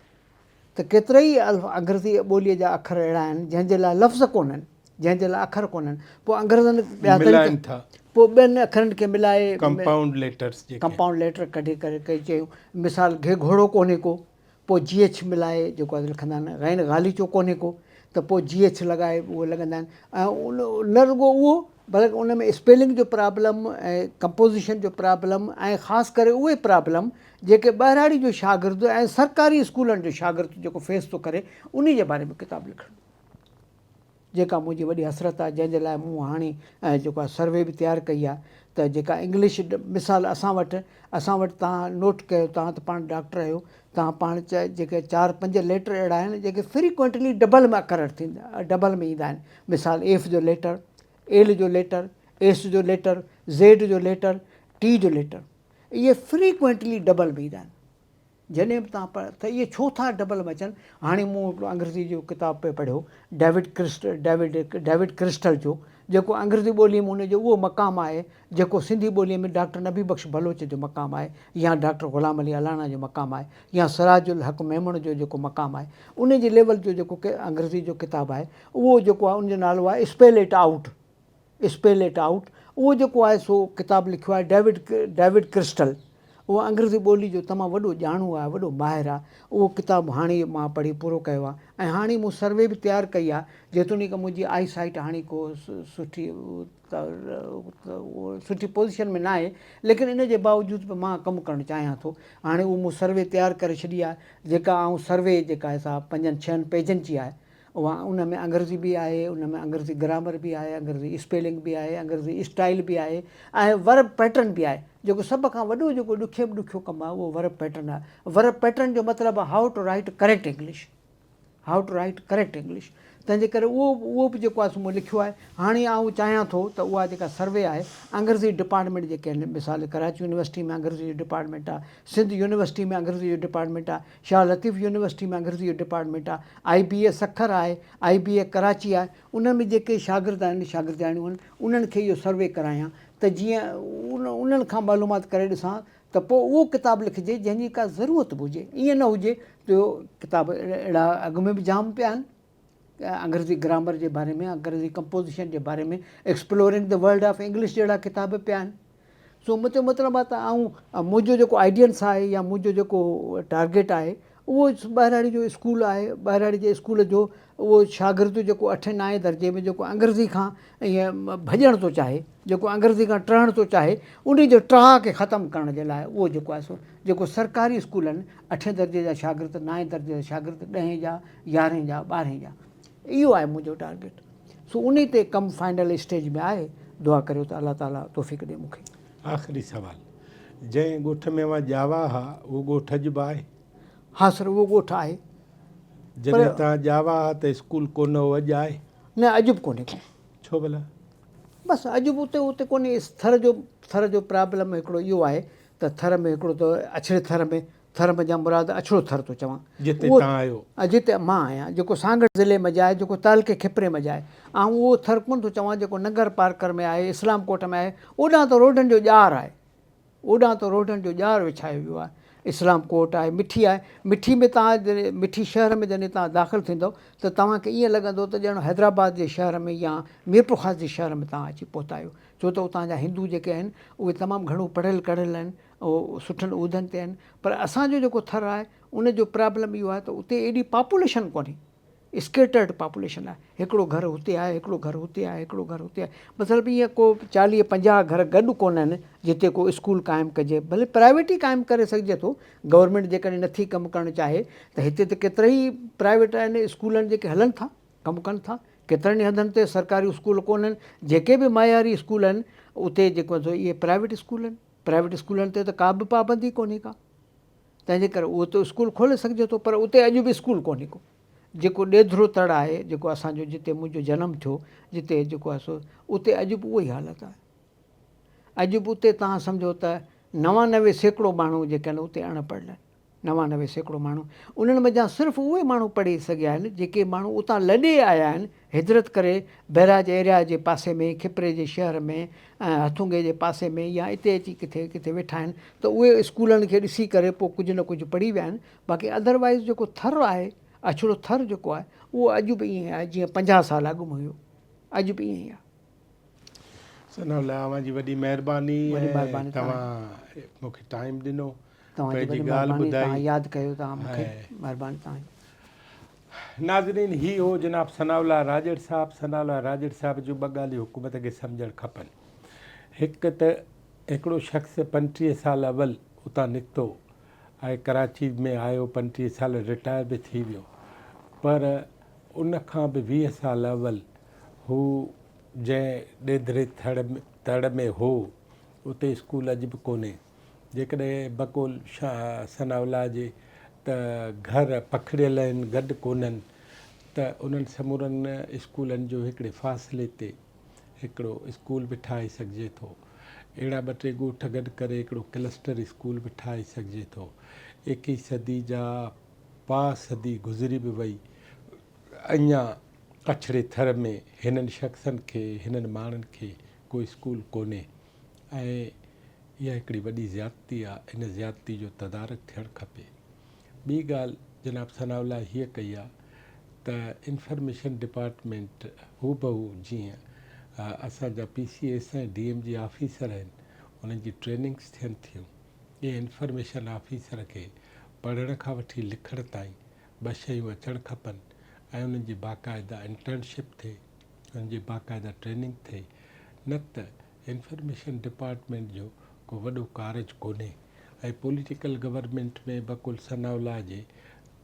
ته ڪيترائي انگريزي ٻولي جا اکر اهڙا آهن جنهن جي لاء لفظ ڪونهن، جنهن جي لاء اکر ڪونهن پوء انگريزن ٻيا ملائن ٿا. پوء ٻين اکرن کي ملائي ڪمپائونڊ ليٽرس جيڪي. ڪمپائونڊ ليٽر ڪڍي ڪري ڪئي چيون مثال گهي گهوڙو ڪونهي ڪو. پوء جي ايڇ ملائي جيڪو آهي لکندا آهن، غين غاليچو ڪونهي ڪو ته پوء جي ايڇ لڳائي اهي لڳندا آهن ۽ نه رڳو اهو بلڪ ان ۾ اسپيلنگ جو پرابلم ۽ ڪمپوزيشن جو پرابلم ۽ خاص ڪري اهي پرابلم جيڪي ٻهراڙي جو شاگرد ۽ سرڪاري اسڪولن جو شاگرد جيڪو فيس ٿو ڪري انهي جي باري ۾ ڪتاب لکڻ. جيڪا منهنجي وڏي حسرت آهي جنهن جي لاء مون هاڻي جيڪو آهي سروي به تيار ڪئي آهي ته جيڪا انگلش مثال اسان وٽ اسان وٽ توهان نوٽ ڪيو توهان ته پاڻ ڊاڪٽر آهيو توهان پاڻ جيڪي چار پنج ليٽر اهڙا آهن جيڪي فريڪوئنٽلي ڊبل ۾ اکر ٿيندا ڊبل ۾ ايندا آهن مثال ايف جو ليٽر ايل جو ليٽر ايس جو ليٽر زيڊ جو ليٽر ٽي جو ليٽر اهي فريڪوئنٽلي ڊبل ۾ ايندا آهن جڏهن به توهان پڙهه ته اهي ڇو ٿا ڊبل ۾ اچن؟ هاڻي مون هڪڙو انگريزي جو ڪتاب پئي پڙهيو David Christ David David crystal جو جيڪو انگريزي ٻوليء ۾ ان جو اهو مقام آهي جيڪو سنڌي ٻوليء ۾ ڊاڪٽر نبي بخش بلوچ جو مقام آهي يا ڊاڪٽر غلام علي الانا جو مقام آهي يا سراج الحق ميمڻ جو جيڪو مقام آهي ان جي ليول جو جيڪو انگريزي جو ڪتاب آهي اهو جيڪو آهي ان جو نالو آهي spell it out spell it out اهو جيڪو آهي سو ڪتاب لکيو آهي ڊيوڊ ڊيوڊ ڪرسٽل. اهو انگريزي ٻولي جو تمام وڏو ڄاڻو آهي، وڏو ماهر آهي. اهو ڪتاب هاڻي مان پڙهي پورو ڪيو آهي ۽ هاڻي مون سروي به تيار ڪئي آهي. جيتوڻيڪ منهنجي آئي سائيٽ هاڻي ڪو سٺي سٺي پوزيشن ۾ ناهي ليڪن ان جي باوجود به مان ڪم ڪرڻ چاهيان ٿو. هاڻي اهو مون سروي تيار ڪري ڇڏي آهي جيڪا آئون سروي جيڪا آهي سا پنجن ڇهن پيجن جي آهي. اها ان ۾ انگريزي به آهي، ان ۾ انگريزي گرامر به آهي، انگريزي اسپيلنگ به آهي، انگريزي اسٽائيل به آهي ۽ ورب پيٽرن به آهي. جيڪو سڀ کان وڏو جيڪو ڏکي ۾ ڏکيو ڪم آهي اهو ورب پيٽرن آهي. ورب پيٽرن جو مطلب آهي how to write correct English. How to write correct English. تنهن جي ڪري اهو اهو به جيڪو آهي سو مون لکيو آهي. هاڻي آئون چاهيان ٿو ته اها جيڪا سروي آهي انگريزي ڊپارٽمينٽ جيڪي آهن مثال ڪراچي يونيورسٽي ۾ انگريزي جو ڊپارٽمينٽ آهي، سنڌ يونيورسٽي ۾ انگريزي جو ڊپارٽمينٽ آهي، شاهه لطيف يونيورسٽي ۾ انگريزي جو ڊپارٽمينٽ آهي، آء بي اي سکر آهي، آء بي اي ڪراچي آهي، انهن ۾ جيڪي شاگرد آهن، شاگردياڻيون آهن، انهن کي اهو سروي ڪرايان ته جيئن انهن کان معلومات ڪري ڏسان ته پوء اهو ڪتاب لکجي جنهن جي ڪا ضرورت به هجي، ائين نه هجي ته اهو ڪتاب اهڙا اڳ ۾ به جام پيا آهن، انگريزي گرامر جي باري ۾، انگريزي ڪمپوزيشن جي باري ۾، exploring the world of English جهڙا ڪتاب به پيا آهن. سو منهنجو مطلب آهي ته آئون منهنجو جيڪو آئيڊينس آهي يا منهنجو جيڪو ٽارگيٽ آهي اهو ٻهراڙي جو اسڪول آهي، ٻهراڙي جي اسڪول جو اهو شاگرد جيڪو اٺين نائين درجي ۾ جيڪو انگريزي کان ائين ڀڄڻ ٿو چاهي، جيڪو انگريزي کان ٽهڻ ٿو چاهي، انهي جو ٽاهه کي ختم ڪرڻ جي لاء اهو جيڪو آهي سو جيڪو سرڪاري اسڪول آهن اٺين درجي جا شاگرد، نائين درجي جا شاگرد، ڏهين جا، يارهين جا، ٻارهين جا، اهو آهي منهنجو ٽارگيٽ. سو انهي تي ڪم فائنل اسٽيج ۾ آهي، دعا ڪريو ته الله تعالي توفيق ڏي مون کي. آخري سوال، جنهن ڳوٺ ۾ اوهان ڄاوا ها، اهو ڳوٺ اڄ به آهي؟ ها سر اهو ڳوٺ آهي. جڏهن توهان ڄاوا ها ته اسڪول ڪونه هو، اڄ آهي؟ نه اڄ به ڪونهي ڪو. ڇو ڀلا؟ بس اڄ به اتي اتي ڪونهي. ٿر جو ٿر جو پرابلم هڪڙو اهو آهي ته ٿر ۾ هڪڙو ته اڇڙي ٿر ۾ ٿر منجهان مراد اڇڙو ٿر ٿو چوان. جتي توهان آهيو. جتي مان آهيان، جيڪو سانگهڙ ضلعي منجهه آهي، جيڪو تعلقي کپري منجهه آهي. آئون اهو ٿر ڪونه ٿو چوان جيڪو ننگر پارڪر ۾ آهي، اسلام ڪوٽ ۾ آهي. اوڏانهن ته روڊن جو ڄار آهي. اوڏانهن ته روڊن جو ڄار وڇايو ويو آهي. اسلام ڪوٽ آهي، مٺي آهي. مٺي ۾ توهان جڏهن مٺي شهر ۾ جڏهن توهان داخل ٿيندؤ ته توهان کي ائين لڳندو ته ڄڻ حيدرآباد جي شهر ۾ يا ميرپورخاص جي شهر ۾ توهان اچي پهتا آهيو. ڇو ته اتان جا هندو جيڪي آهن اهي تمام گهڻو پڙهيل ڪڙهيل آهن. اهو سٺن عهدن تي آهن پر اسان جو جيڪو ٿر آهي ان جو پرابلم اهو آهي ته اتي ايڏي پاپوليشن ڪونهي اسڪيٽرڊ پاپوليشن آهي هڪڙو گهر هتي آهي هڪڙو گهر هتي آهي هڪڙو گهر هتي آهي مطلب ائين ڪو چاليهه پنجاهه گهر گڏ ڪونهن جتي ڪو اسڪول قائم ڪجي ڀلي پرائيويٽ ئي قائم ڪري سگهجي ٿو گورنمينٽ جيڪڏهن نٿي ڪم ڪرڻ چاهي ته هتي ته ڪيترا ئي پرائيويٽ آهن اسڪول آهن جيڪي هلن ٿا ڪم ڪن ٿا ڪيترن ئي هنڌن تي سرڪاري اسڪول ڪونهن جيڪي به معياري اسڪول آهن اتي جيڪو اهي پرائيويٽ اسڪول آهن پرائيويٽ اسڪولن تي ته ڪا به پابندي ڪونهي ڪا تنهن جي ڪري اهو ته اسڪول کولي سگهجي ٿو پر اتي اڄ به اسڪول ڪونهي ڪو جيڪو ڏيڌرو تڙ آهي جيڪو اسان جو جتي منهنجو جنم ٿيو جتي جيڪو آهي سو اتي اڄ به اهو ئي حالت آهي اڄ به اتي توهان سمجهو ته 99% ماڻهو جيڪي آهن اتي اڻ پڙهيل آهن 99% ماڻهو انهن منجهان صرف اهي ماڻهو پڙهي سگهيا آهن جيڪي ماڻهو اتان لڏي آيا آهن هجرت ڪري بئراج ايريا جي پاسي ۾ کپري جي شهر ۾ ۽ هٿونگي جي پاسي ۾ يا اتي اچي ڪٿي ڪٿي ويٺا آهن ته اهي اسڪولن کي ڏسي ڪري پوء ڪجهه نه ڪجهه پڙهي ويا آهن باقي اڌروائيز جيڪو ٿر آهي اڇڙو ٿر جيڪو آهي اهو اڄ به ائين آهي جيئن 50 سال اڳ ۾ هيو اڄ به ائين ئي آهي. ثناء الله اوهان جي وڏي مهرباني ۽ توهان مون کي ٽائيم ڏنو توهان جي وڏي مهرباني توهان ياد ڪيو توهان مون کي مهرباني توهان جي. ناظرين هي هو جناب ثناء الله راڄڙ صاحب ثناء الله راڄڙ صاحب جون ٻه ڳالهيون حڪومت کي سمجهڻ کپن هڪ ته هڪڙو شخص 35 سال اول اتان نڪتو ۽ ڪراچي ۾ آيو 35 سال رٽائر به ٿي ويو پر ان کان به 20 سال اول هو جنهن ڏيڌري تڙ ۾ هو اتي اسڪول اڄ به ڪونهي. جيڪڏهن بقول شاهه ثناء الله جي ته گهر پکڙيل آهن گڏ ڪونهن ته انهن سمورن اسڪولن جو هڪڙي فاصلي تي هڪڙو اسڪول به ٺاهي سگهجي ٿو. اهڙا ٻه ٽي ڳوٺ گڏ ڪري هڪڙو ڪلسٽر اسڪول به ٺاهي سگهجي ٿو. ايڪيهه صدي جا پاء صدي گذري به وئي اڃا اڇڙي ٿر ۾ هنن شخصن کي هنن ماڻهن کي ڪو اسڪول ڪونهي ۽ اها هڪڙي وڏي زيادتي آ ان زيادتي جو تدارڪ ٿيڻ کپي. ٻي ڳالهه جناب ثناء الله هيء ڪئي آ ته انفرميشن ڊپارٽمينٽ هوبهو جيئن اسان جا P C S ۽ D M G officer آهن انهن جي ٽريننگس ٿين ٿيون ڪنهن انفارميشن آفيسر کي پڙهڻ کان وٺي لکڻ تائين ٻه شيون اچڻ کپن ۽ انهن جي باقاعده انٽرنشپ ٿئي، انهن جي باقاعده ٽريننگ ٿئي، نه ته انفارميشن ڊپارٽمينٽ جو ڪو وڏو ڪارج ڪونهي ۽ پوليٽيڪل گورنمينٽ ۾ بقول ثناء الله جي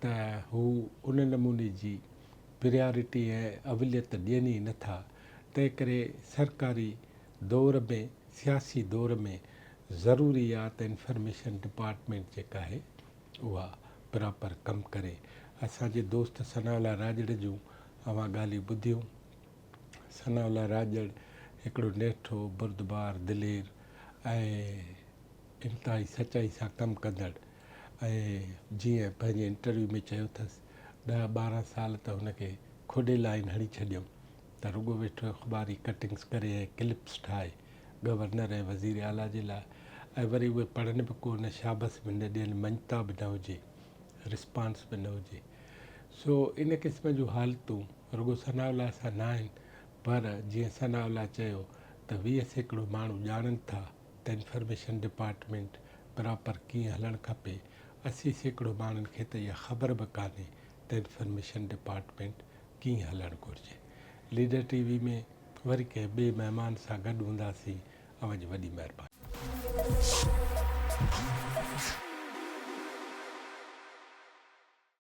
ته هو ان نموني جي پريارٽي ۽ اوليت ڏين ئي نه ٿا، تنهنڪري سرڪاري دور ۾ سياسي دور ۾ ضروري آ ته انفارميشن ڊپارٽمينٽ جيڪا آهي اها پراپر ڪم ڪري. اسان جي دوست ثناء الله راڄڙ جون اوهان ڳالهيون ٻڌيون. ثناء الله راڄڙ هڪڙو نيٺو، بردبار، دلير ۽ انتهائي سچائي سان ڪم ڪندڙ ۽ جيئن پنهنجي انٽرويو ۾ چيو اٿس ڏهه 12 سال ته هن کي کوڏي لائين هڻي ڇڏيم ته رڳو ويٺو اخباري ڪٽنگس ڪري ۽ ڪلپس ٺاهي گورنر ۽ وزير اعليٰ جي لاء ۽ وري اهي پڙهن به ڪو نه، شابس به نه ڏين، مڃتا به نه هجي، رسپانس به نه هجي. سو ان قسم جون حالتون رڳو ثناء الله سان نه آهن پر جيئن ثناء الله چيو ته 20% ماڻهو ڄاڻن ٿا ته انفارميشن ڊپارٽمينٽ پراپر ڪيئن هلڻ کپي، 80% ماڻهن کي ته اها خبر به ڪانهي ته انفارميشن ڊپارٽمينٽ ڪيئن هلڻ گهرجي. ليڊر ٽي وي ۾ وري ڪنهن ٻئي مهمان سان گڏ هونداسين. اوهان جي وڏي مهرباني.